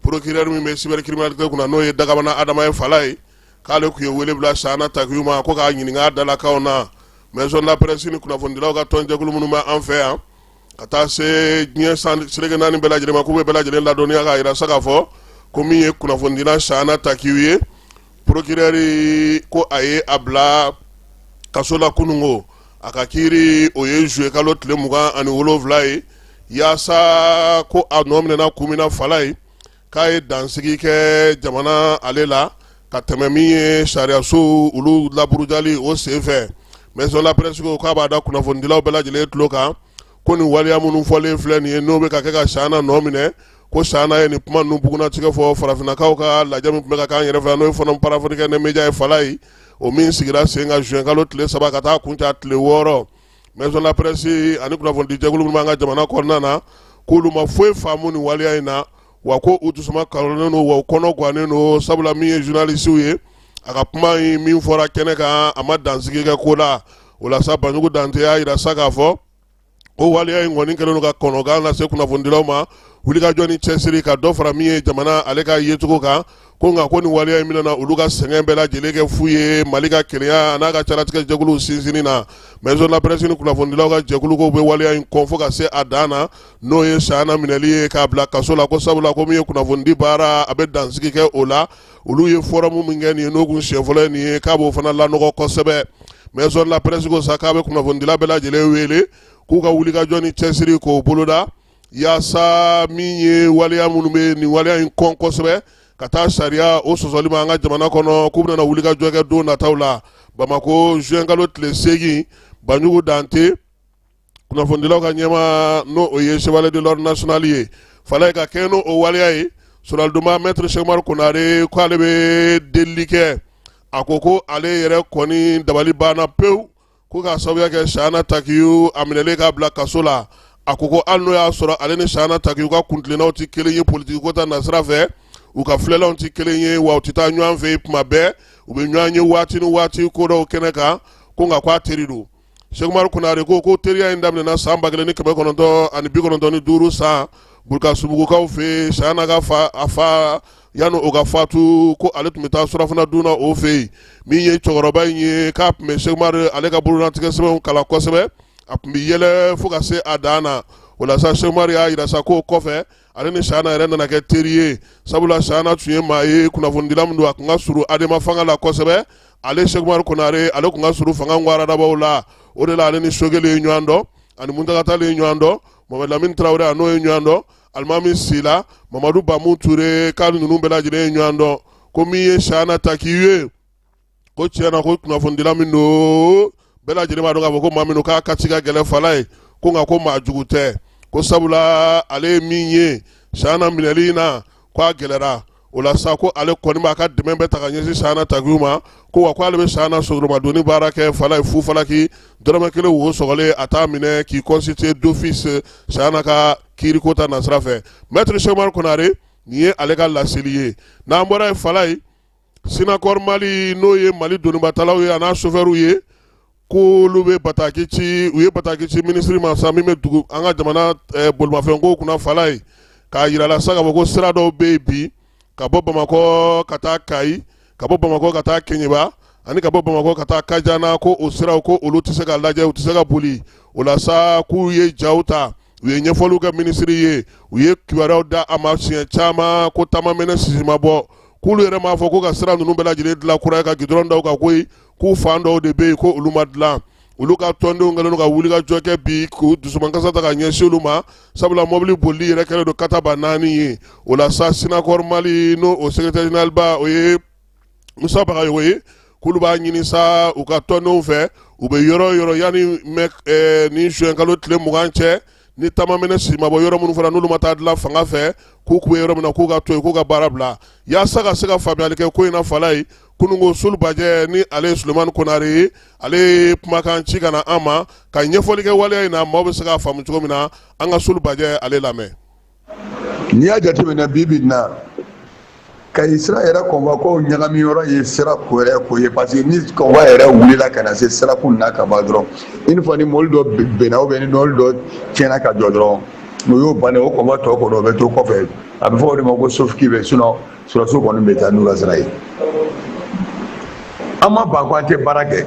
procureur min bɛ cybercriminalité kunna, n'o ye Dagabana Adama ye fala ye, k'ale tun ye wele bila Chahana Takiou ma ko k'a ɲininka a dalakanw na. Maison de la presse ni kunnafonidilaw ka tɔnjɛkulu minnu bɛ an fɛ yan ka taa se diɲɛ seleke naani bɛɛ lajɛlen ma, k'u bɛ bɛɛ lajɛlen ladɔnniya k'a jira sa k'a fɔ ko min ye kunnafonidila Chahana Takiou ye, procureur ko a ye a bila kaso la kununko. A ka kiiri o ye juillet kalo tile 27 ye, yaasa ko a nɔ minɛna kun min na fala ye, k'a ye dansigi kɛ jamana ale la ka tɛmɛ min ye sariyaso olu laburujali o senfɛ. Maison de la presse ko k'a b'a da kunnafonidilaw bɛɛ lajɛlen tulo kan ko nin waleya minnu fɔlen filɛ nin ye, n'o bɛ ka kɛ ka Chahana nɔ minɛ, ko Chahana ye nin kuma ninnu bugunnatigɛ fɔ farafinnakaw ka lajɛ min tun bɛ ka k'an yɛrɛ fɛ, n'o ye Forum panafricain des médias ye fala ye, o min sigira sen kan juin kalo tile 3 ka taa kuncɛ a tile 6. Maison de la presse ani kunnafonidi jɛkulu minnu b'an ka jamana kɔnɔna na, k'olu ma foyi faamu nin waleya in na, wa ko u dusuma karolen don, wa u kɔnɔ gannen don, sabula min ye journalisiw ye, a ka kuma in min fɔra kɛnɛ kan, a ma dansigi kɛ ko la. O la sa, Banjugu Dante y'a jira sa k'a fɔ ko waleya in kɔni kɛlen don ka kɔnɔgan lase kunnafonidilaw ma, wulikajɔ ni cɛsiri ka dɔ fara min ye jamana ale ka yecogo kan, ko nka ko nin waleya in bɛna olu ka sɛgɛn bɛɛ lajɛlen kɛ fu ye Mali ka kelenya n'a ka calatigɛ jɛkuluw sinsinni na. Maison de la presse ni kunnafonidilaw ka jɛkulu ko bɛ waleya in kɔn fo ka se a dan na, n'o ye Chahana minɛli ye k'a bila kaso la, ko sabula ko min ye kunnafonidi baara, a bɛ dansigi kɛ o la. Olu ye forum min kɛ nin ye, n'o kun siɲɛ fɔlɔ ye nin ye, k'a b'o fana lanɔgɔ kosɛbɛ. Maison de la presse ko sa k'a bɛ kunnafonidila bɛɛ lajɛlen wele k'u ka wulikajɔ ni cɛsiri k'o boloda yaasa min ye waleya minnu bɛ nin waleya in kɔn kosɛbɛ ka taa sariya o sɔsɔli ma an ka jamana kɔnɔ, k'u bɛna wulikajɔ kɛ don nataw la. Bamakɔ, juin kalo tile 8, Banjugu Dante, kunnafonidilaw ka ɲɛmaa, n'o o ye chevalier de l'ordre national ye, Falaye, ka kɛɲɛ n'o o waleya ye, Solalidenba Maître Cheick Oumar Konare ko ale bɛ delili kɛ. A ko ko ale yɛrɛ kɔni dabali banna pewu, ko k'a sababuya kɛ Chahana Takiyu a minɛlen k'a bila kaso la. A ko ko hali n'o y'a sɔrɔ ale ni Chahana Takiyu ka kuntilennaw tɛ kelen ye politiki ko ta nasira fɛ, u ka filɛlanw tɛ kelen ye, wa u tɛ taa ɲɔgɔn fɛ tuma bɛɛ, u bɛ ɲɔgɔn ye waati ni waati ko dɔw kɛnɛ kan, ko nka k'a teri don. Cheick Oumar Konare ko ko teriya in daminɛna san 1995 san Burukasubugukaw fɛ, Chahana ka fa, a fa yanni o ka fatu, ko ale tun bɛ taa surafana dun na o fɛ yen. Min ye cɛkɔrɔba in ye, k'a tun bɛ Cheick Oumar ale ka bololatigɛ sɛbɛnw kalan kosɛbɛ, a tun bɛ yɛlɛ fo ka se a dan na. O la sa, Cheick Oumar y'a jira sa k'o kɔfɛ, ale ni Chahana yɛrɛ nana kɛ teri ye, sabula Chahana tun ye maa ye, kunnafonidila min don, a tun ka surun Adema fanga la kosɛbɛ. Ale Cheick Oumar Konare, ale tun ka surun fanga ŋwaradabaw la. O de la ale ni Sogɛli ye ɲɔgɔn dɔn, ani Muntaga Tall ye ɲɔgɔn dɔn, Mohamed Lamine Traoré a n'o ye ɲɔgɔn dɔn, Alimami Sila, Mamadu Bamu Ture, k'ale ninnu bɛɛ lajɛlen ye ɲɔgɔn dɔn. Ko min ye Chahana Takiyu ye, ko tiɲɛ na ko kunnafonidila min don, bɛɛ lajɛlen b'a dɔn k'a fɔ ko maa min don, k'a ka ci ka gɛlɛn, Falaye, ko nka ko maa jugu tɛ, ko sabula ale ye min ye Chahana minɛli in na, ko a gɛlɛra. O la sa, ko ale kɔni b'a ka dɛmɛ bɛɛ ta ka ɲɛsin Chahana Takiyu ma, ko wa ko ale bɛ Chahana sotoromadonni baara kɛ, Falaye, fu falaki dɔrɔmɛ kelen wo sɔgɔlen a t'a minɛ k'i constituer d'office Chahana ka kiiriko ta nasira fɛ. Maître Cheick Oumar Konare, nin ye ale ka laseli ye. N'an bɔra yen, Falaye, Sinakɔri Mali, n'o ye Mali donibatalaw ye a n'a sofɛriw ye, k'olu bɛ bataki ci, u ye bataki ci minisiri ma sa min bɛ dugu an ka jamana bolimafɛnko kunna, Falaye, k'a yira la sa k'a fɔ ko sira dɔw bɛ yen bi, ka bɔ Bamakɔ ka taa Kayi, ka bɔ Bamakɔ ka taa Keɲeba, ani ka bɔ Bamakɔ ka taa Kajana, ko o siraw, ko olu tɛ se ka lajɛ, u tɛ se ka boli. O la sa, k'u ye jaw ta, u ye ɲɛfɔliw kɛ minisiri ye, u ye kibaruyaw da a ma siɲɛ caman, ko taama mɛnɛ sisi ma bɔ. K'olu yɛrɛ m'a fɔ ko ka sira ninnu bɛɛ lajɛlen dilan kura ye ka gidɔrɔn da u kan koyi, k'u fan dɔw de bɛ yen ko olu ma dilan. Olu ka tɔndenw kɛlen don ka wulikajɔ kɛ bi k'u dusumakasa ta ka ɲɛsin olu ma, sabula mɔbili bolili yɛrɛ kɛlen don kataba naani ye. O la sa, Sinakɔri Mali, n'o o secrétaire général ba, o ye Musa Bagayogo ye, k'olu b'a ɲini sa u ka tɔndenw fɛ, u bɛ yɔrɔ o yɔrɔ, yanni mɛ ni juin kalo tile 20 cɛ, ni taama mɛnɛ si ma bɔ yɔrɔ minnu fana, n'olu ma taa dilan fanga fɛ, k'u k'u bɛ yɔrɔ min na, k'u ka to yen, k'u ka baara bila. Yaasa ka se ka faamuyali kɛ ko in na, Falaye, kununko Sulu Bajɛ, ni ale ye Sulemani Konare ye, ale ye kumakan ci ka na an ma ka ɲɛfɔli kɛ waleya in na, maaw bɛ se k'a faamu cogo min na. An ka Sulu Bajɛ ale lamɛn. N'i y'a jateminɛ bi bi in na, Kayi sira yɛrɛ convoi ko ɲagami yɔrɔ ye sira ko yɛrɛ ko ye, parce que ni convoi yɛrɛ wulila ka na se sirakun na ka ban dɔrɔn, une fois ni mobili dɔ benna ou bien ni mobili dɔ tiɲɛna ka jɔ dɔrɔn, o y'o bannen. O convoi tɔ kɔnɔ, o bɛ to kɔfɛ. A bɛ fɔ o de ma ko sauve-qui-peut. Sinon sɔrɔdasiw kɔni bɛ taa n'u ka sira ye. An ma ban ko an tɛ baara kɛ.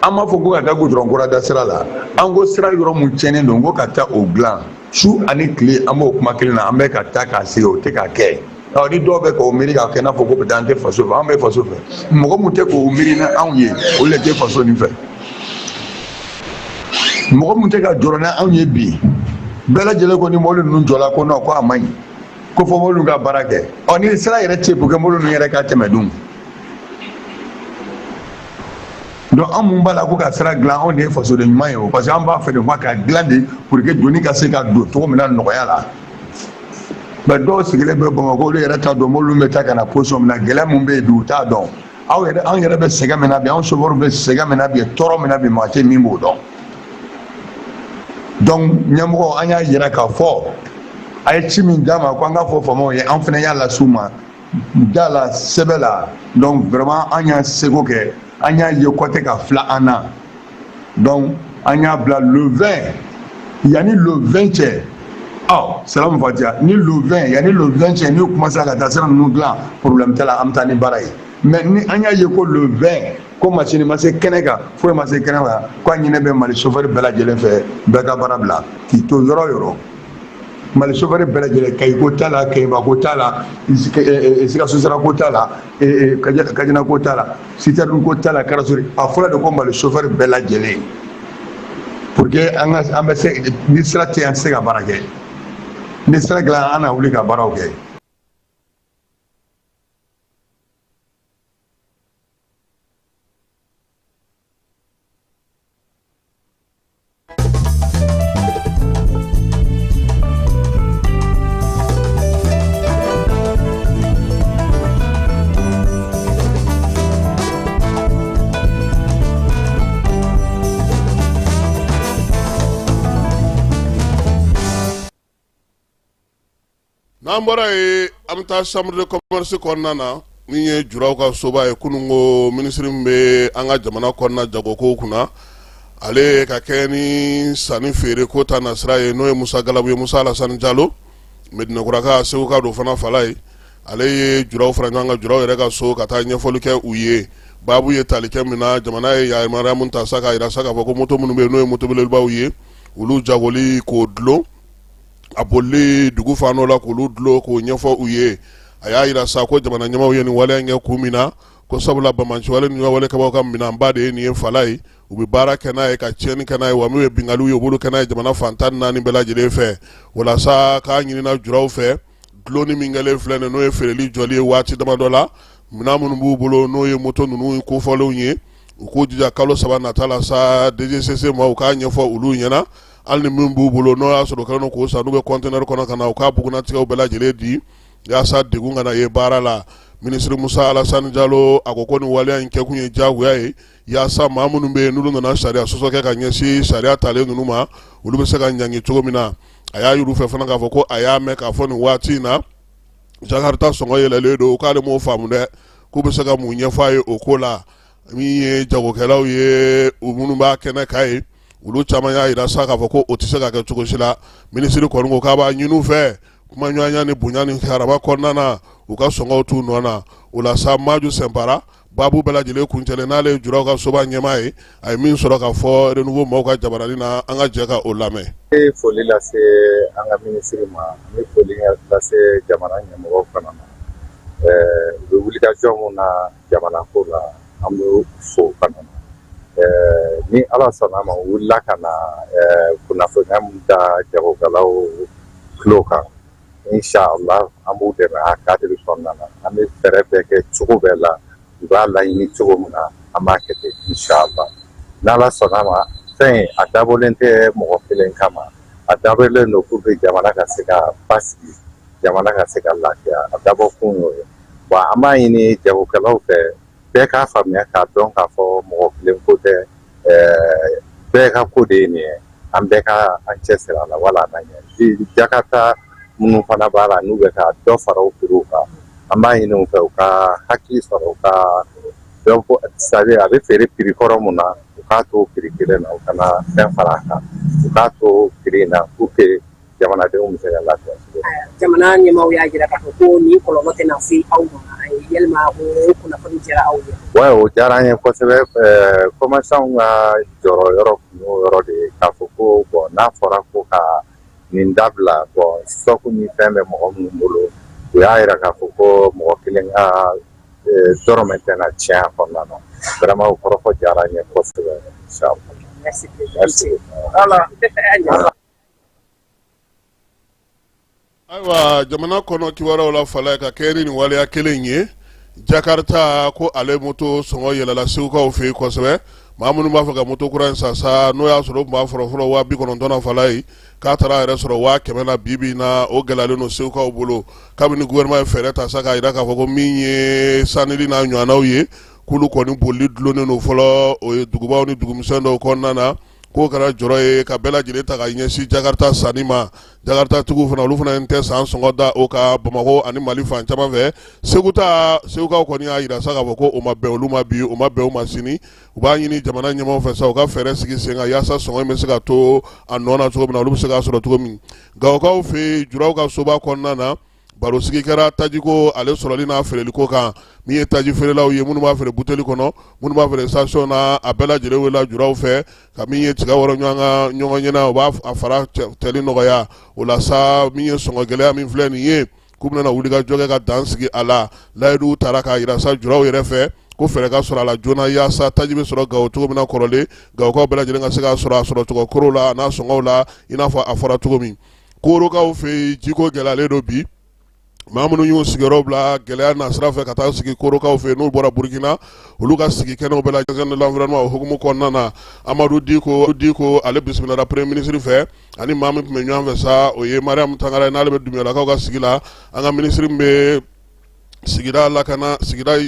An b'a fɔ ko ka taa goudron kura da sira la. An ko sira yɔrɔ mun tiɲɛnen don, ko ka taa o dilan. Su ani tile, an b'o kuma kelen na. An bɛ ka taa k'a sigi, o tɛ ka kɛ. Ɔ, ni dɔw bɛ k'o miiri k'a kɛ i n'a fɔ ko peut-être an tɛ faso fɛ, an bɛ faso fɛ. Mɔgɔ mun tɛ k'o miiri ni anw ye, olu de tɛ faso nin fɛ. Mɔgɔ mun tɛ ka jɔrɔ ni anw ye bi, bɛɛ lajɛlen ko ni mobili ninnu jɔla, ko non, ko a man ɲi, ko fo mobili ka baara kɛ. Ɔ, ni sira yɛrɛ tɛ pour que mobili ninnu yɛrɛ ka tɛmɛ dun? Donc an mun b'a la ko ka sira dilan, anw de ye fasoden ɲuman ye o, parce que an b'a fɛ de ko ka dilan de pour que doni ka se ka don cogo min na nɔgɔya la. Mais dɔw sigilen bɛ Bamakɔ, olu yɛrɛ t'a dɔn mobili bɛ taa ka na position min na, gɛlɛya mun bɛ yen bi, u t'a dɔn. Aw yɛrɛ, anw yɛrɛ bɛ sɛgɛn min na bi, anw chauffeur bɛ sɛgɛn min na bi, tɔɔrɔ min na bi, maa tɛ min b'o dɔn. Donc ɲɛmɔgɔ, an y'a yira k'a fɔ a ye ci min d'an ma ko an k'a fɔ faamaw ye, an fana y'a lase u ma da la, sɛbɛ la. Donc vraiment, an y'an seko kɛ, an y'a ye kɔ tɛ ka fila an na. Donc an y'a bila le 20, yanni le 20 cɛ. Ɔ, salamu fatiya, ni le 20, yanni le 20 cɛ, n'u commencé ka taa sira ninnu dilan, problème t'a la, an bɛ taa ni baara ye. Mais ni an y'a ye ko le 20, ko machine ma se kɛnɛ kan, foyi ma se kɛnɛ kan, ko a ɲinɛ bɛ Mali chauffeur bɛɛ lajɛlen fɛ, bɛɛ ka baara bila k'i to yɔrɔ o yɔrɔ. Mali chauffeur bɛɛ lajɛlen, Kayi ko t'a la, Kɛɲɛba ko t'a la, Sikaso sira ko t'a la, Kajina ko t'a la, citerne ko t'a la, carrosserie. A fɔra de ko Mali chauffeur bɛɛ lajɛlen, pour que an ka an bɛ se. Ni sira tɛ yen, an tɛ se ka baara kɛ. Ni sira dilan, an na wuli ka baaraw kɛ. N'an bɔra yen, an bɛ taa chambre de commerce kɔnɔna na, min ye juraw ka soba ye. Kunun ko minisiri min bɛ an ka jamana kɔnɔna jagokow kunna, ale ka kɛ ni sanni feere ko ta nasira ye, n'o ye Musa Galabu ye, Musa Alasani Jalo, Medinakura Seguka don fana fala ye. Ale ye juraw fara ɲɔgɔn kan juraw yɛrɛ ka so ka taa ɲɛfɔli kɛ u ye. Baabu ye tali kɛ min na, jamana ye yamaruya min ta sa k'a jira sa k'a fɔ ko moto minnu bɛ yen, n'o ye moto belebelebaw ye, olu jagoli k'o dulon, a bolili dugu fan dɔ la k'olu dulon, k'o ɲɛfɔ u ye. A y'a jira sa ko jamana ɲɛmaaw ye nin waleya in kɛ kun min na, ko sabula banbaanciwale ni walekɛbaaw ka minɛnba de ye nin ye fala ye. U bɛ baara kɛ n'a ye ka tiɲɛni kɛ n'a ye, wa n'u ye binkanniw ye, u b'olu kɛ n'a ye jamana fan 14 bɛɛ lajɛlen fɛ. Walasa k'a ɲinina juraw fɛ, dulonni min kɛlen filɛ nin, n'o ye feereli jɔli ye waati damadɔ la, minɛn minnu b'u bolo, n'o ye moto ninnu kofɔlenw ye, u k'u jija kalo 3 nata la sa, DGCC ma u k'a ɲɛfɔ olu ɲɛna. Hali ni min b'u bolo, n'o y'a sɔrɔ u kɛlen don k'o san, n'u bɛ conteneur kɔnɔ ka na, u k'a bugunnatigɛw bɛɛ lajɛlen di yaasa degun kana ye baara la. Minisiri Musa Alasani Jalo, a ko ko nin waleya in kɛkun ye diyagoya ye yaasa maa minnu bɛ yen, n'olu nana sariya sɔsɔ kɛ ka ɲɛsin sariya talen ninnu ma, olu bɛ se ka ɲangi cogo min na. A y'a yir'u fɛ fana k'a fɔ ko a y'a mɛn k'a fɔ nin waati in na Jakarta sɔngɔ yɛlɛlen don, k'ale m'o faamu dɛ, k'u bɛ se ka mun ɲɛfɔ a ye o ko la. Min ye jagokɛlaw ye, u minnu b'a kɛnɛ kan ye, olu caman y'a jira sa k'a fɔ ko o tɛ se ka kɛ cogo si la. Minisiri kɔni ko k'a b'a ɲini u fɛ, kumaɲɔgɔnya ni bonya ni karama kɔnɔna na, u ka sɔngɔw t'u nɔ na. O la sa, Maju Sɛnpara, baabu bɛɛ lajɛlen kuncɛlen, n'ale ye juraw ka soba ɲɛmaa ye, a ye min sɔrɔ ka fɔ Renouveau maaw ka jabarani na, an ka jɛ ka o lamɛn. An bɛ foli lase an ka minisiri ma, an bɛ foli lase jamana ɲɛmɔgɔw fana ma. U bɛ wulikajɔ min na jamana ko la, an b'u fo fana. Ni Ala sɔnna a ma, u wulila ka na kunnafoniya min da jagokɛlaw tulo kan, inshallah an b'u dɛmɛ a cadre kɔnɔna na. An bɛ fɛɛrɛ bɛɛ kɛ cogo bɛɛ la, u b'a laɲini cogo min na, an b'a kɛ ten inshallah. N'Ala sɔnna a ma, fɛn in a dabɔlen tɛ mɔgɔ kelen kama, a dabɔlen don pour que jamana ka se ka basigi, jamana ka se ka lafiya. A dabɔ kun y'o ye. Bon, an b'a ɲini jagokɛlaw fɛ, bɛɛ k'a faamuya k'a dɔn k'a fɔ mɔgɔ kelen ko tɛ, bɛɛ ka ko de ye nin ye. An bɛɛ ka an cɛsiri a la wala a na ɲɛ. Jakarta minnu fana b'a la, n'u bɛ ka dɔ fara u prix kan, an b'a ɲini u fɛ u ka hakili sɔrɔ, u ka dɔ bɔ, c'est à dire a bɛ feere prix kɔrɔ mun na, u k'a to prix kelen na, u kana fɛn fara a kan, u k'a to prix in na pour que jamanadenw bɛ se ka lafiya. Jamana ɲɛmaaw y'a jira k'a fɔ ko nin kɔlɔlɔ tɛna se aw ma. Yalima o kunnafoni diyara aw ye? Ouais, o diyara an ye kosɛbɛ. Commerçant ka jɔrɔ yɔrɔ tun y'o yɔrɔ de ye, k'a fɔ ko bon, n'a fɔra ko ka nin dabila, bon, stock ni fɛn bɛ mɔgɔ minnu bolo, u y'a jira k'a fɔ ko mɔgɔ kelen ka dɔrɔmɛ tɛna tiɲɛ a kɔnɔna na. Vraiment, o kɔrɔfɔ diyara an ye kosɛbɛ, inchallah. Merci. Merci. Ayiwa, jamana kɔnɔ kibaruyaw la fala ka kɛ ni nin waleya kelen ye, Jakarta ko ale moto sɔngɔ yɛlɛla segukaw fɛ yen kosɛbɛ. Maa minnu b'a fɛ ka moto kura in san sa, n'o y'a sɔrɔ u tun b'a fɔlɔ fɔlɔ 90,000 na fala ye, k'a taara a yɛrɛ sɔrɔ 100,000 na bi bi in na, o gɛlɛyalen don segukaw bolo. Kabini gouvernement ye fɛɛrɛ ta sa k'a jira k'a fɔ ko min ye sanili n'a ɲɔgɔnnaw ye, k'olu kɔni bolili dulonnen don fɔlɔ, o ye dugubaw ni dugumisɛn dɔw kɔnɔna na, k'o kɛra jɔrɔ ye ka bɛɛ lajɛlen ta ka ɲɛsin Jakarta sanni ma. Jakarta tigiw fana, olu fana tɛ san sɔngɔ da o kan Bamakɔ ani Mali fan caman fɛ. Segu ta, segukaw kɔni y'a jira sa k'a fɔ ko o ma bɛn olu ma bi, o ma bɛn u ma sini. U b'a ɲini jamana ɲɛmaaw fɛ sa, u ka fɛɛrɛ sigi sen kan yaasa sɔngɔ in bɛ se ka to a nɔ na cogo min na, olu bɛ se k'a sɔrɔ cogo min. Gawokaw fɛ yen, juraw ka soba kɔnɔna na. Barosigi kɛra tajiko ale sɔrɔli n'a feereliko kan. Min ye taji feerelaw ye, minnu b'a feere buteli kɔnɔ, minnu b'a feere station na, a bɛɛ lajɛlen wele juraw fɛ ka min ye tiga wɔrɔ ɲɔgɔn kan ɲɔgɔn ɲɛna, o b'a fara tɛli nɔgɔya. O la sa, min ye sɔngɔ gɛlɛya min filɛ nin ye, k'u bɛna wulikajɔ kɛ ka dan sigi a la. Layidu taara k'a jira sa juraw yɛrɛ fɛ ko fɛɛrɛ ka sɔrɔ a la joona yaasa taji bɛ sɔrɔ Gawo cogo min na kɔrɔlen, Gawokaw bɛɛ lajɛlen ka se k'a sɔrɔ a sɔrɔcogo kɔrɔ la, a n'a sɔngɔw la, i n'a fɔ a fɔra cogo min. Korokaw fɛ yen, jiko gɛlɛyalen don bi. Maa minnu y'u sigiyɔrɔ bila gɛlɛya nasira fɛ ka taa sigi Korokaw fɛ yen, n'u bɔra Burukina, olu ka sigi kɛnɛw bɛɛ lajɛlen de l'environnement o hukumu kɔnɔna na, Amadu Diko ale bisimilala premier ministre fɛ, ani maa min tun bɛ ɲɔgɔn fɛ sa, o ye Mariam Tangara ye, n'ale bɛ Dunbiyalakaw ka sigi la. An ka minisiri min bɛ sigida lakana, sigida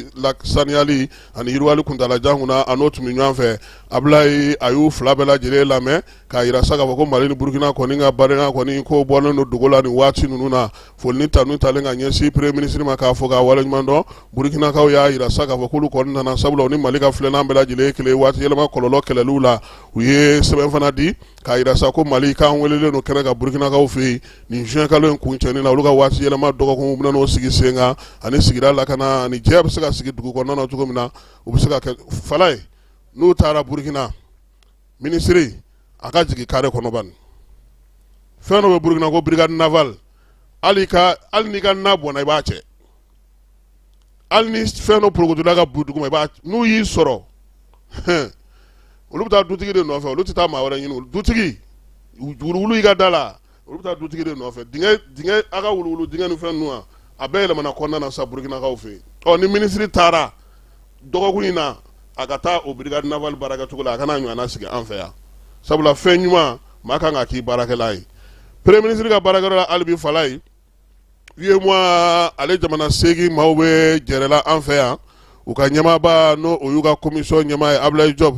saniyali ani yiriwali kuntaalajan kunna, a n'o tun bɛ ɲɔgɔn fɛ. Abulayi a y'u fila bɛɛ lajɛlen lamɛn k'a jira sa k'a fɔ ko Mali ni Burukina kɔni ka badenya kɔni ko bɔlen don dogo la nin waati ninnu na. Foli ni tanu talen ka ɲɛsin premier ministre ma k'a fɔ k'a waleɲuman dɔn. Burukinakaw y'a jira sa k'a fɔ k'olu kɔni nana sabula u ni Mali ka filenan bɛɛ lajɛlen kelen waati yɛlɛma kɔlɔlɔ kɛlɛliw la. U ye sɛbɛn fana di k'a jira sa ko Mali k'an welelen don kɛnɛ kan Burukinakaw fɛ yen nin juin kalo in kuncɛni na. Olu ka waati yɛlɛma dɔgɔkun bɛna n'o sigi sen kan, ani sigida lakana ani jɛ bɛ se ka sigi dugu kɔnɔna na cogo min na, u bɛ se ka kɛ fala ye n'u taara Burukina. Minisiri a ka jigin kare kɔnɔ bani, fɛn dɔ bɛ Burukina ko brigade navale, hali n'i ka na bɔnna i b'a cɛ, hali ni fɛn dɔ porokotola ka bu duguma i b'a, n'u y'i sɔrɔ olu bɛ taa dutigi de nɔfɛ, olu tɛ taa maa wɛrɛ ɲini. Dutigi wuluwulu i ka da la, olu bɛ taa dutigi de nɔfɛ. Dingɛ dingɛ a ka wuluwulu dingɛ ni fɛn ninnu, a bɛɛ yɛlɛmana kɔnɔna na sa Burukinakaw fɛ yen. Ɔ ni minisiri taara dɔgɔkun in na, a ka taa o brigade navale baarakɛcogo la, a kana ɲɔgɔnna sigi an fɛ yan, sabula fɛn ɲuman maa kan ka k'i baarakɛla ye. Premier ministre ka baarakɛyɔrɔ la hali bi, fala ye UEMOA ale jamana 8 maaw bɛ jɛrɛla an fɛ yan. U ka ɲɛmaaba, n'o o y'u ka commission ɲɛmaa ye, Abulayi Jɔp,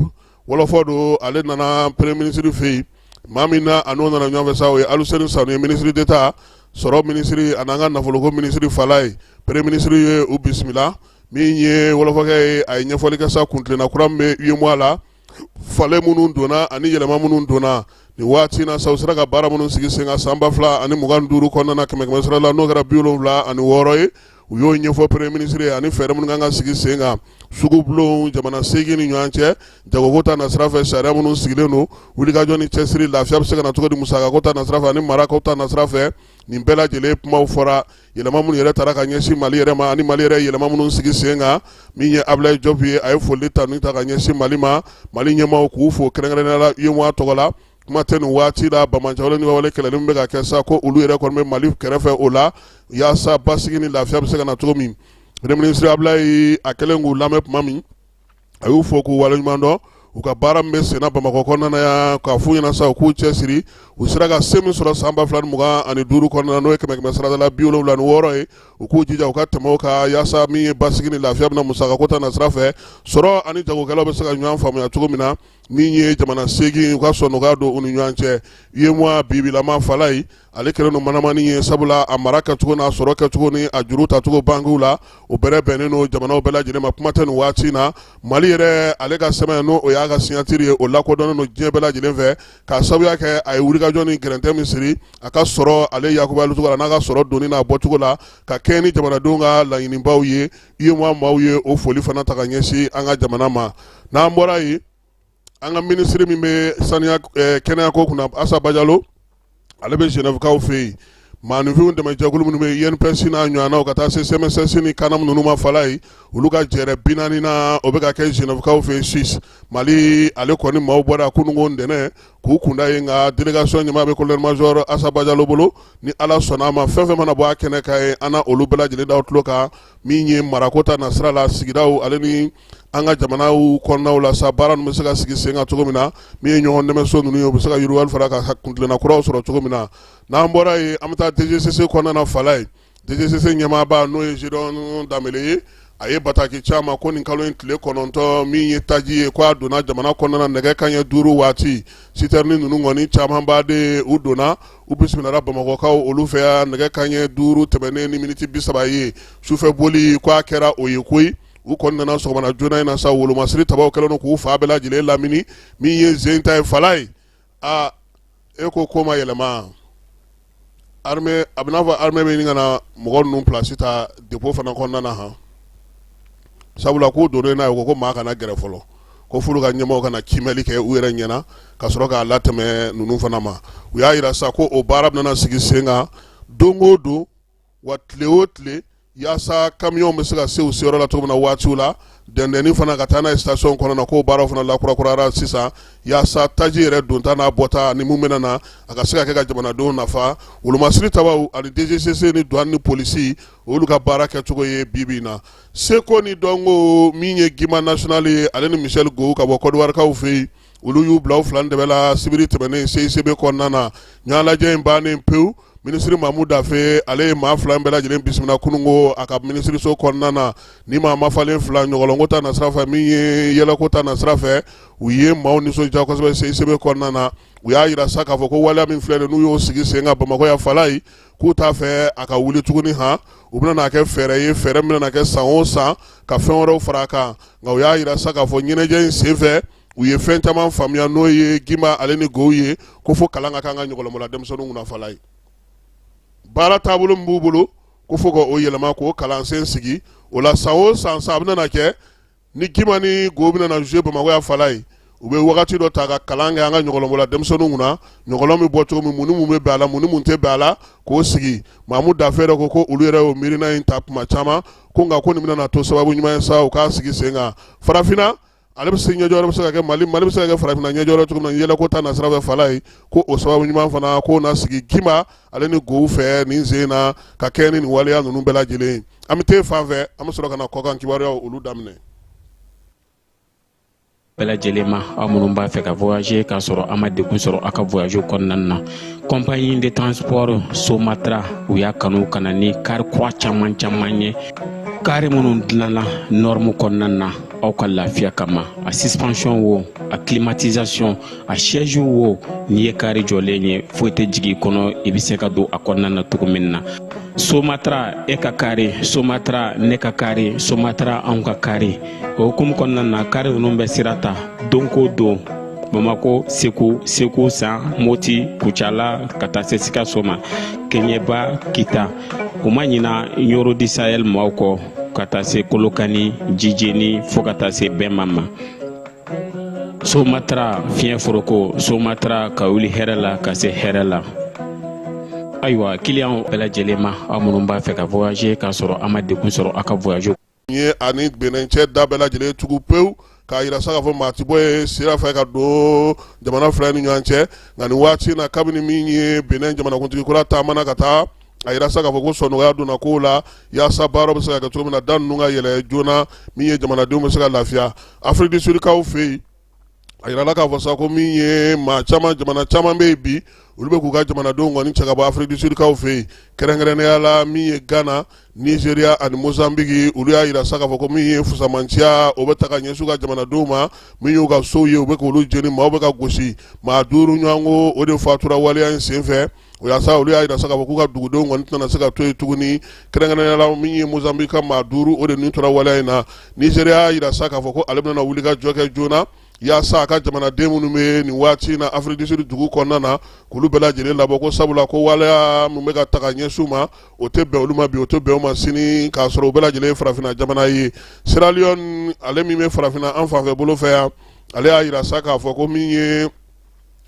wɔlɔfɔ don, ale nana premier ministre fɛ yen. Maa min na a n'o nana ɲɔgɔn fɛ sa, o ye Aluseni Sanu ye, ministre d'État, sɔrɔ minisiri ani an ka nafoloko minisiri. Fala ye premier ministre ye u bisimila. Min ye wɔlɔfɔkɛ ye, a ye ɲɛfɔli kɛ sa kuntilenna kura min bɛ UEMOA la, falen minnu donna ani yɛlɛma minnu donna nin waati na sa, u sera ka baara minnu sigi sen kan san 2025 kɔnɔna na, kɛmɛ kɛmɛ sara la n'o kɛra 76 ye, u y'o ɲɛfɔ premier ministre ye, ani fɛɛrɛ minnu kan ka sigi sen kan sugubulon jamana 8 ni ɲɔgɔn cɛ, jagoko ta nasira fɛ, sariya minnu sigilen don, wulikajɔ ni cɛsiri, lafiya bɛ se ka na cogo di musakako ta nasira fɛ ani marako ta nasira fɛ. Nin bɛɛ lajɛlen kumaw fɔra, yɛlɛma minnu yɛrɛ taara ka ɲɛsin Mali yɛrɛ ma ani Mali yɛrɛ yɛlɛma minnu sigi sen kan. Min ye Abulayi Jɔp ye, a ye foli tanu ta ka ɲɛsin Mali ma, Mali ɲɛmaaw k'u fo kɛrɛnkɛrɛnnenya la UEMOA tɔgɔ la. Kuma tɛ nin waati la banbaanciwale ni wale kɛlɛli min bɛ ka kɛ sa, ko olu yɛrɛ kɔni bɛ Mali kɛrɛfɛ o la yaasa basigi ni lafiya bɛ se ka na cogo min. Premier ministre Abulayi a kɛlen k'u lamɛn tuma min, a y'u fo k'u waleɲuman dɔn u ka baara min bɛ senna Bamakɔ kɔnɔna na yan, k'a f'u ɲɛna sa u k'u cɛsiri. U sera ka se min sɔrɔ san 2025 kɔnɔna na, n'o ye kɛmɛ kɛmɛ sarada la 76 ye, u k'u jija u ka tɛmɛ o kan yaasa min ye basigi ni lafiya bɛna musakako ta nasira fɛ, sɔrɔ ani jagokɛlaw bɛ se ka ɲɔgɔn faamuya cogo min na. Min ye jamana 8 u ka sɔn nɔgɔya don u ni ɲɔgɔn cɛ. UEMOA bibilama Falayi, ale kɛlen don manamani ye, sabula a mara kɛcogo n'a sɔrɔ kɛcogo ni a juru tacogo bankiw la, o bɛrɛ bɛnnen don jamanaw bɛɛ lajɛlen ma. Kuma tɛ nin waati in na Mali yɛrɛ ale ka sɛbɛn, n'o o y'a ka signature ye, o lakodɔnnen don diɲɛ bɛɛ lajɛlen fɛ k'a sababuya kɛ a ye wulikajɔ ni gɛrɛntɛ min siri a ka sɔrɔ ale yakubayali cogo la n'a ka sɔrɔ donni n'a bɔcogo la ka kɛɲɛ ni jamanadenw ka laɲinibaw ye. UEMOA maaw ye o foli fana ta ka ɲɛsin an ka jamana ma. N'an bɔra yen, an ka minisiri min bɛ saniya kɛnɛyako kunna, Asa Bajalo, ale bɛ Genèvekaw fɛ yen. Maaninfinw dɛmɛjɛkulu minnu bɛ INPS n'a ɲɔgɔnnaw ka taa se CMSS ni CANAM ninnu ma, fala ye olu ka jɛrɛ 40 na, o bɛ ka kɛ Genèvekaw fɛ yen, Suisse. Mali ale kɔni maaw bɔra kununko ntɛnɛn k'u kunda yen, nka délégation ɲɛmaa bɛ colonel major Asa Bajalo bolo. Ni Ala sɔnna a ma, fɛn fɛn mana bɔ a kɛnɛ kan ye, an na olu bɛɛ lajɛlen da tulo kan. Min ye marako ta nasira la, sigidaw ale ni an ka jamanaw kɔnɔnaw la sa, baara ninnu bɛ se ka sigi sen kan cogo min na, min ye ɲɔgɔn dɛmɛso ninnu ye, u bɛ se ka yiriwali fara ka kuntilenna kuraw sɔrɔ cogo min na. N'an bɔra yen, an bɛ taa DGCC kɔnɔna na, fala ye DGCC ɲɛmaaba, n'o ye Gédéon Danbɛlɛ ye, a ye bataki ci a ma ko nin kalo in tile 9, min ye taji ye, ko a donna jamana kɔnɔna na nɛgɛ kanɲɛ 5 waati. Sitɛrini ninnu kɔni camanba de u donna, u bisimilara Bamakɔkaw olu fɛ yan nɛgɛ kanɲɛ 5 tɛmɛnen ni miniti 30 ye. Sufɛ boli ko a kɛra o ye koyi. U kɔni nana sɔgɔmada joona in na sa, wolomasiri tabaw kɛlen don k'u fa bɛɛ lajɛlen lamini. Min ye zen ta ye, fala ye, aa e ko ko ma yɛlɛma. Armée a bɛ n'a fɔ armée bɛ ɲini ka na mɔgɔ ninnu place ta dépôt fana kɔnɔna na han, sabula k'u donnen n'a ye, u ko ko maa kana gɛrɛ fɔlɔ, ko f'olu ka ɲɛmɔgɔw ka na kiimɛli kɛ u yɛrɛ ɲɛna ka sɔrɔ k'a latɛmɛ ninnu fana ma. U y'a jira sa ko o baara bɛna sigi sen kan don o don, wa tile o tile, yaasa kamiyɔnw bɛ se ka se u seyɔrɔ la cogo min na waatiw la, dɛndɛnni fana ka taa n'a ye station kɔnɔ na, k'o baaraw fana lakurakurayara sisan, yaasa taji yɛrɛ donta n'a bɔta ni mun bɛna na, a ka se ka kɛ ka jamanadenw nafa. Wolomasiri tabaw ani DGCC ni douane ni polisi, olu ka baara kɛcogo ye bi bi in na. Seko ni dɔnko, min ye Gimba National ye, ale ni Michel Gohou ka bɔ Kɔdiwarikaw fɛ yen, olu y'u bila u fila dɛbɛ la sibiri tɛmɛnen CICB kɔnɔna na. Ɲɔgɔnlajɛ in bannen pewu, minisiri Mamu Dafe, ale ye maa fila in bɛɛ lajɛlen bisimila kununko a ka minisiriso kɔnɔna na. Ni maa mafalen fila, ɲɔgɔlɔnko ta nasira fɛ, min ye yɛlɛko ta nasira fɛ, u ye maaw nisɔndiya kosɛbɛ CICB kɔnɔna na. U y'a jira sa k'a fɔ ko waleya min filɛ nin, n'u y'o sigi sen kan Bamakɔ yan Falayi, k'u t'a fɛ a ka wuli tuguni han. U bɛna n'a kɛ fɛɛrɛ ye, fɛɛrɛ min bɛna kɛ san o san ka fɛn wɛrɛw fara a kan. Nka u y'a jira sa k'a fɔ ɲɛnajɛ in senfɛ, u ye fɛn caman faamuya, n'o ye Gimba ale ni Gohou ye, ko fo kalan ka k'an ka ɲɔgɔlɔnbɔla denmisɛnninw kunna Falayi. Baara taabolo min b'u bolo, ko fo ka o yɛlɛma, k'o kalansen sigi o la san o san. Sa a bɛna kɛ ni Gimba ni Gohou bɛna na jouer Bamakɔ yan Falayi, u bɛ wagati dɔ ta ka kalan kɛ an ka ɲɔgɔlɔnbɔla denmisɛnninw kunna, ɲɔgɔlɔn bɛ bɔ cogo min, mun ni mun bɛ bɛn a la, mun ni mun tɛ bɛn a la, k'o sigi. Mamu Dafe yɛrɛ ko ko olu yɛrɛ y'o miirina in ta tuma caman, ko nka ko nin bɛna na to sababu ɲuman ye sa, u k'a sigi sen kan. Farafinna ale bɛ se ɲɛjɔyɔrɔ bɛ se ka kɛ Mali, Mali bɛ se ka kɛ farafinna ɲɛjɔyɔrɔ cogo min na yɛlɛko ta nasira fɛ Falayi, ko o sababu ɲuman fana k'o na sigi Gimba ale ni Gohou fɛ nin sen na, ka kɛ ni nin waleya ninnu bɛɛ lajɛlen. An bɛ t'e fan fɛ, an bɛ sɔrɔ ka na kɔkan kibaruyaw olu daminɛ. Bɛɛ lajɛlen ma, aw minnu b'a fɛ ka voyager k'a sɔrɔ a ma degun sɔrɔ aw ka voyage kɔnɔna na, compagnie de transport Somatra, u y'a kanu ka na ni kari kura caman caman ye, kari minnu dilanna norme kɔnɔna na aw ka lafiya kama. A suspension wo, a climatisation, a siège wo, n'i ye kari jɔlen ye, foyi tɛ jigin i kɔnɔ, i bɛ se ka don a kɔnɔna na cogo min na. Somatra, e ka kari, Somatra, ne ka kari, Somatra, anw ka kari. O hukumu kɔnɔna na, kari ninnu bɛ sira ta don ko don Bamako, Segu, Segu San, Moti, Kucala, ka taa se Sikaso ma, Keɲeba, Kita. U ma ɲina Ɲoro du Sahel maaw kɔ, ka taa se Kolokani, Jijeni, fo ka taa se Bɛma ma. Somatra, fiɲɛ foroko, Somatra, ka wuli hɛrɛ la ka se hɛrɛ la. Ayiwa, kiliyanw bɛɛ lajɛlen ma, aw minnu b'a fɛ ka voyager k'a sɔrɔ a ma degun sɔrɔ aw ka voyage Ye ani Benin cɛ da bɛɛ lajɛlen tugu pewu, k'a jira sa k'a fɔ maa tɛ bɔ yen sira fɛ ka don jamana fila ni ɲɔgɔn cɛ. Nka nin waati in na, kabini min ye Benin jamanakuntigi kura taamana ka taa, a jira sa k'a fɔ ko sɔnɔgɔya donna kow la, yaasa baara bɛ se ka kɛ cogo min na, da ninnu ka yɛlɛ joona, min ye jamanadenw bɛ se ka lafiya. Afrique du Sud kaw fɛ yen, a jirala k'a fɔ sa ko min ye maa caman, jamana caman bɛ yen bi, olu bɛ k'u ka jamanadenw kɔni cɛ ka bɔ Afrique du Sud kaw fɛ yen, kɛrɛnkɛrɛnnenya la min ye Ghana, Nigeria ani Mozambique. Olu y'a jira sa k'a fɔ ko min ye fusamanciya, o bɛ ta ka ɲɛsin u ka jamanadenw ma. Min y'u ka sow ye, u bɛ k'olu jeni, maaw bɛ ka gosi, maa 5 ɲɔgɔn ko o de fatura waleya in senfɛ. O la sa, olu y'a jira sa k'a fɔ k'u ka dugudenw kɔni tɛna se ka to yen tuguni, kɛrɛnkɛrɛnnenya la min ye Mozambique ka maa 5, o de ni tora waleya in na. Nigeria y'a jira sa k'a fɔ ko ale bɛna wuli ka jɔ kɛ joona, yaasa a ka jamanaden minnu bɛ nin waati in na Afrique du Sud dugu kɔnɔna na, k'olu bɛɛ lajɛlen labɔ, ko sabula ko waleya min bɛ ka ta ka ɲɛsin u ma, o tɛ bɛn olu ma bi, o tɛ bɛn u ma sini, k'a sɔrɔ u bɛɛ lajɛlen ye farafinna jamana ye. Sierra Leone, ale min bɛ farafinna an fanfɛ bolo fɛ yan, ale y'a jira sa k'a fɔ ko min ye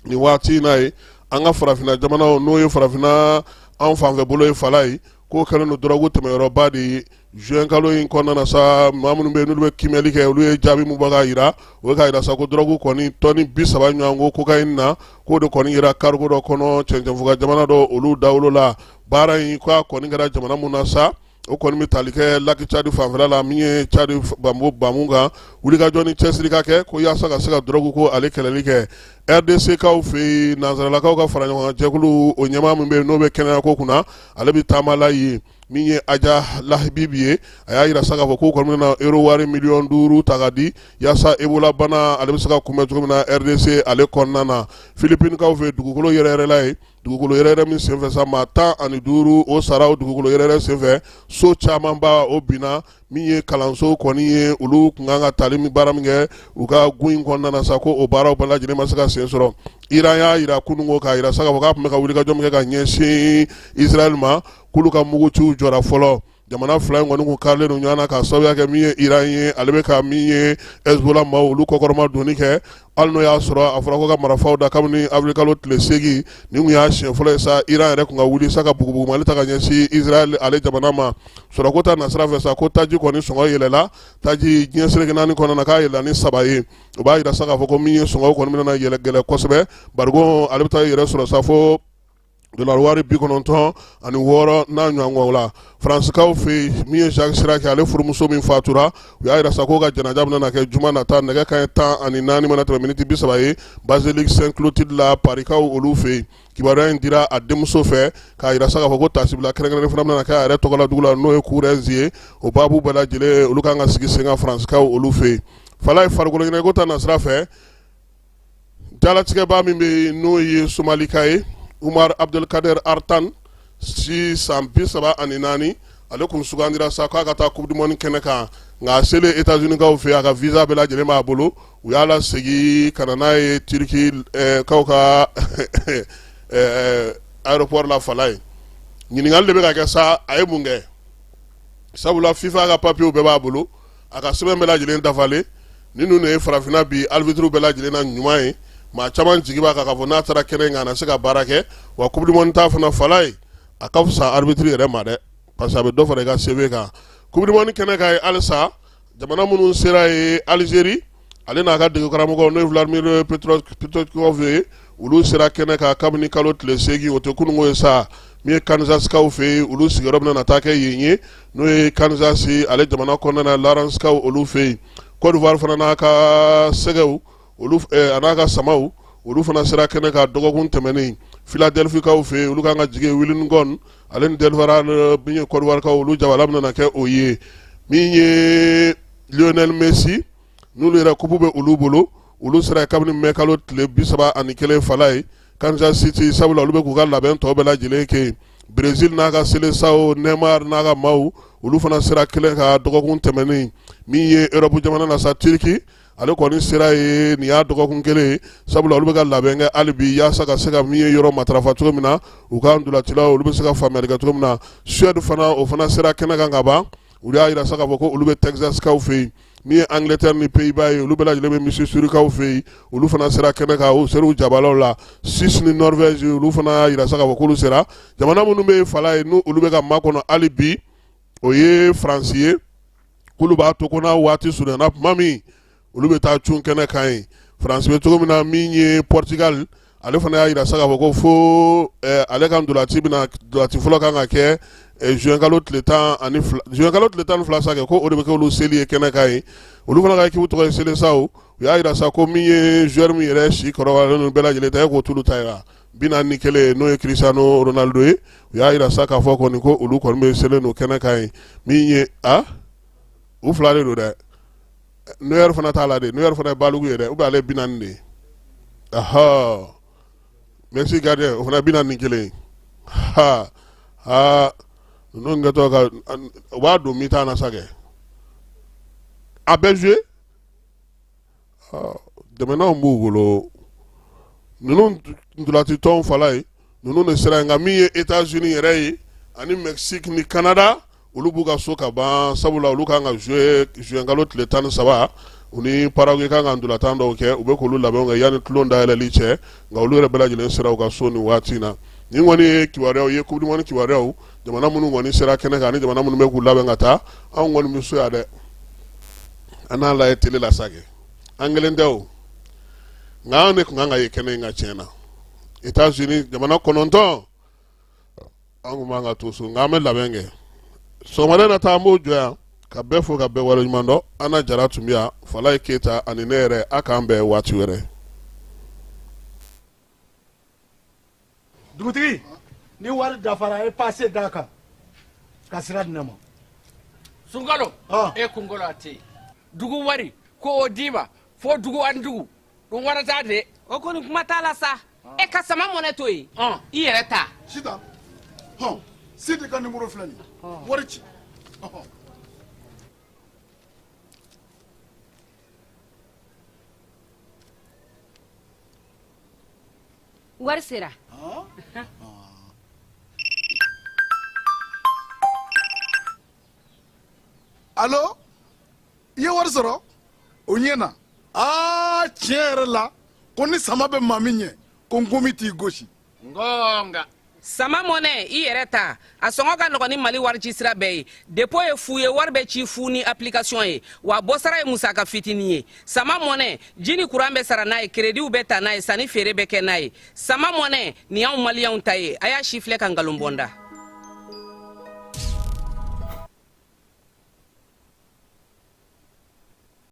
nin waati in na ye, an ka farafinna jamanaw, n'o ye farafinna an fanfɛ bolo ye Falayi, k'o kɛlen don dɔrɔgu tɛmɛyɔrɔba de ye. Juin kalo in kɔnɔna na sa, maa minnu bɛ yen n'olu bɛ kiimɛli kɛ, olu ye jaabi min bɔ k'a jira, o ye k'a jira sa ko dɔrɔgu kɔni tɔni 30 ɲɔgɔn ko cocaïne na, k'o de kɔni yera cargo dɔ kɔnɔ cɛncɛnfuga jamana dɔ olu dawolo la. Baara in k'a kɔni kɛra jamana mun na sa, o kɔni bɛ tali kɛ Lac Tchad fanfɛla la, min ye Tchad bamu kan. Wulikajɔ ni cɛsiri ka kɛ ko yaasa ka se ka dɔrɔgu ko ale kɛlɛli kɛ. RDC kaw fɛ yen, nansaralakaw ka fara ɲɔgɔn kan jɛkulu, o ɲɛmaa min bɛ yen n'o bɛ kɛnɛya ko kunna, ale bɛ taama la yen, min ye Aja Lahibibi ye. A y'a jira sa k'a fɔ k'u kɔni bɛna euro wari miliyɔn 5 ta ka di, yaasa Ebola bana ale bɛ se ka kunbɛn cogo min na RDC ale kɔnɔna na. Philippines kaw fɛ, dugukolo yɛrɛyɛrɛla ye. Dugukolo yɛrɛyɛrɛ min senfɛ sa, maa 15 o sara o dugukolo yɛrɛyɛrɛ senfɛ. So camanba o binna. Min ye kalanso kɔni ye, olu tun kan ka tali min baara min kɛ u ka gun in kɔnɔna na sa, ko o baaraw bɛɛ lajɛlen ma se ka sen sɔrɔ. Iran y'a jira kununko k'a jira sa k'a fɔ k'a tun bɛ ka wulikajɔ min kɛ ka ɲɛsin Israël ma, k'olu ka muguciw jɔra fɔlɔ. Jamana fila in kɔni kun karilen don ɲɔgɔn na k'a sababuya kɛ min ye Iran ye, ale bɛ ka min ye Hezbollah maaw olu kɔkɔrɔma donni kɛ, hali n'o y'a sɔrɔ a fɔra ko ka marifaw da kabini avril kalo tile 8. Nin kun y'a siɲɛ fɔlɔ ye sa Iran yɛrɛ kun ka wuli sa ka bugubugumali ta ka ɲɛsin Israël ale jamana ma. Sɔrɔko ta nasira fɛ sa, ko taji kɔni sɔngɔ yɛlɛla. Taji diɲɛ seleke naani kɔnɔna na, k'a yɛlɛla ni 3 ye. O b'a jira sa k'a fɔ ko min ye sɔngɔ kɔni bɛna yɛlɛ gɛlɛ kosɛbɛ. Barigon ale bɛ taa yɛrɛ sɔrɔ sa fo dollar wari 96 n'a ɲɔgɔn la. Faransikaw fɛ yen, min ye Jacques Chirac, ale furumuso min fatura, u y'a jira sa k'o ka janaja bɛna na kɛ juma nata nɛgɛ kanɲɛ 14 mana tɛmɛ miniti 30 ye, Basilique Saint-Clotilde la, Parikaw olu fɛ yen. Kibaruya in dira a denmuso fɛ k'a jira sa k'a fɔ ko taasibila kɛrɛnkɛrɛnnen fana bɛna na kɛ a yɛrɛ tɔgɔla dugu la, n'o ye Courèze ye. O baabu bɛɛ lajɛlen, olu kan ka sigi sen kan Faransikaw olu fɛ yen. Falaye, farikolo ɲɛnajɛko ta nasira fɛ, jalatigɛbaa min bɛ yen n'o ye Somalika ye, Umar Abdelkader Artan, si san 34, ale kun sugandira sa k'a ka taa Coupe du monde kɛnɛ kan, nka a selen États-Unis kaw fɛ, a ka visa bɛɛ lajɛlen b'a bolo, u y'a lasegin ka na n'a ye Turquie kaw ka aéroport la. Falaye, ɲininkali de bɛ ka kɛ sa, a ye mun kɛ? Sabula FIFA ka papiyew bɛɛ b'a bolo, a ka sɛbɛn bɛɛ lajɛlen dafalen. Ninnu de ye farafinna bi arbitre bɛɛ lajɛlen na ɲuman ye. Maa caman jigi b'a kan k'a fɔ n'a taara kɛnɛ in kan, a na se ka baara kɛ wa. Coupe du monde ta fana, Falaye, a ka fisa arbitre yɛrɛ ma dɛ, parce que a bɛ dɔ fara i ka CV kan. Coupe du monde kɛnɛ kan ye halisa, jamana minnu sera ye, Algérie ale n'a ka dege karamɔgɔ n'o ye Vladimir Petrov ye, olu sera kɛnɛ kan kabini kalo tile 8, o tɛ kununko ye sa. Min ye Kansaskaw fɛ yen, olu sigiyɔrɔ bɛna na taa kɛ yen ye, n'o ye Kansas ale jamana kɔnɔna na, Lawrencekaw olu fɛ yen. Côte d'Ivoire fana n'a ka sɛgɛw olu a n'a ka samaw, olu fana sera kɛnɛ kan dɔgɔkun tɛmɛnen. Philadelphie-kaw fɛ yen, olu kan ka jigin Willingon ale ni Delvara. Min ye Côte d'Ivoire-kaw, olu jabala bɛna na kɛ o ye. Min ye Lionel Messi n'olu yɛrɛ, coupe bɛ olu bolo, olu sera kabini mɛ kalo tile 31. Falaye, Kansas City, sabula olu bɛ k'u ka labɛn tɔ bɛɛ lajɛlen kɛ. Brésil n'a ka Seleção, Neymar n'a ka maaw, olu fana sera kɛnɛ kan dɔgɔkun tɛmɛnen. Min ye Europe jamana na sa, Turquie ale kɔni sera yen, nin y'a dɔgɔkun kelen ye, sabula olu bɛ ka labɛn kɛ hali bi yaasa ka se ka min ye yɔrɔ matarafa cogo min na, u ka ntolacilaw olu bɛ se ka faamuyali kɛ cogo min na. Suède fana, o fana sera kɛnɛ kan ka ban. Olu y'a jira sa k'a fɔ ko olu bɛ Texas-kaw fɛ yen. Min ye Angleterre ni Pays-Bas ye, olu bɛɛ lajɛlen bɛ Missouri-kaw fɛ yen, olu fana sera kɛnɛ kan, u ser'u jabalaw la. Suisse ni Norvège, olu fana y'a jira sa k'a fɔ k'olu sera. Jamana minnu bɛ Falaye, n'u olu bɛ ka makɔnɔ hali bi, o ye Faransi ye, k'olu b'a to ko n'a waati surunyana tuma min, olu bɛ taa cun kɛnɛ kan yen. Faransi bɛ cogo min na, min ye Portugal, ale fana y'a jira sa k'a fɔ ko fo ale ka ntolaci bɛna, ntolaci fɔlɔ kan ka kɛ juin kalo tile 12, juin kalo tile 12 sa kɛ, ko o de bɛ kɛ olu seli ye kɛnɛ kan yen. Olu fana ka équipe tɔgɔ ye Seleção. U y'a jira sa ko min ye joueur min yɛrɛ si kɔrɔbayalen ninnu bɛɛ lajɛlen ta ye, k'o t'olu ta ye wa 41, n'o ye Cristiano Ronaldo ye. U y'a jira sa k'a fɔ kɔni ko olu kɔni bɛ selen don kɛnɛ kan yen. Min ye a u fila de don dɛ, Neuer fana t'a la de, Neuer fana ye baliku ye dɛ, ou bien ale ye 40 de ye. Ahɔ, Messi gardien, o fana ye 41 ye. Ha ha, ninnu kɛtɔ ka u b'a don mi-temps na sa kɛ, a bɛ jouer. Dɛmɛnanw b'u bolo ninnu ntolacitɔnw. Falaye, ninnu de sera yen, nka min ye États-Unis yɛrɛ ye ani Mexique ni Canada, olu b'u ka so ka ban, sabula olu kan ka jouer juin kalo tile 13, u ni Paraguay kan ka ntolatan dɔw kɛ. U bɛ k'olu labɛnw kɛ yanni tulon dayɛlɛli cɛ, nka olu yɛrɛ bɛɛ lajɛlen sera u ka so nin waati in na. Nin kɔni ye kibaruyaw ye, Coupe du monde kibaruyaw, jamana minnu kɔni sera kɛnɛ kan ani jamana minnu bɛ k'u labɛn ka taa. Anw kɔni bɛ so yan dɛ, an n'a lajɛ télé la sa kɛ. An kelen tɛ o, nka an de tun kan ka ye kɛnɛ in kan tiɲɛ na. États-Unis jamana 9, an tun b'an ka to so, nka an bɛ labɛn kɛ. Sɔgɔmada in na ta, an b'o jɔ yan ka bɛɛ fo ka bɛɛ waleɲuman dɔn. Ana Jara tun bɛ yan, Falaye Keyita ani ne yɛrɛ. A k'an bɛn waati wɛrɛ. Dugutigi, ni wari dafara, a ye pase d'a kan ka sira di ne ma. Sunkalo e kunkolo a tɛ yen. Dugu wari ko o d'i ma fo dugu ani dugu, ɗum warata de. O kɔni, kuma t'a la sa. E ka sama mɔnɛ to yen, i yɛrɛ ta. Sitan, hɔn, Sidi ka nimoro filɛ nin ye, wari ci. Wari sera. Alo, i ye wari sɔrɔ? O ɲɛna. Aa, tiɲɛ yɛrɛ la, ko ni sama bɛ maa min ɲɛ, ko nkomi t'i gosi. Ngonga. Sama mɔnɛ, i yɛrɛ ta, a sɔngɔ ka nɔgɔn ni Mali warici sira bɛɛ ye. Dépôt ye fu ye, wari bɛ ci fu ni application ye, wa bɔsara ye musaka fitinin ye. Sama mɔnɛ, ji ni kuran bɛ sara n'a ye, kerediw bɛ ta n'a ye, sanni feere bɛ kɛ n'a ye. Sama mɔnɛ, nin y'anw maliyɛnw ta ye. A y'a sifilɛ ka nkalon bɔ n da.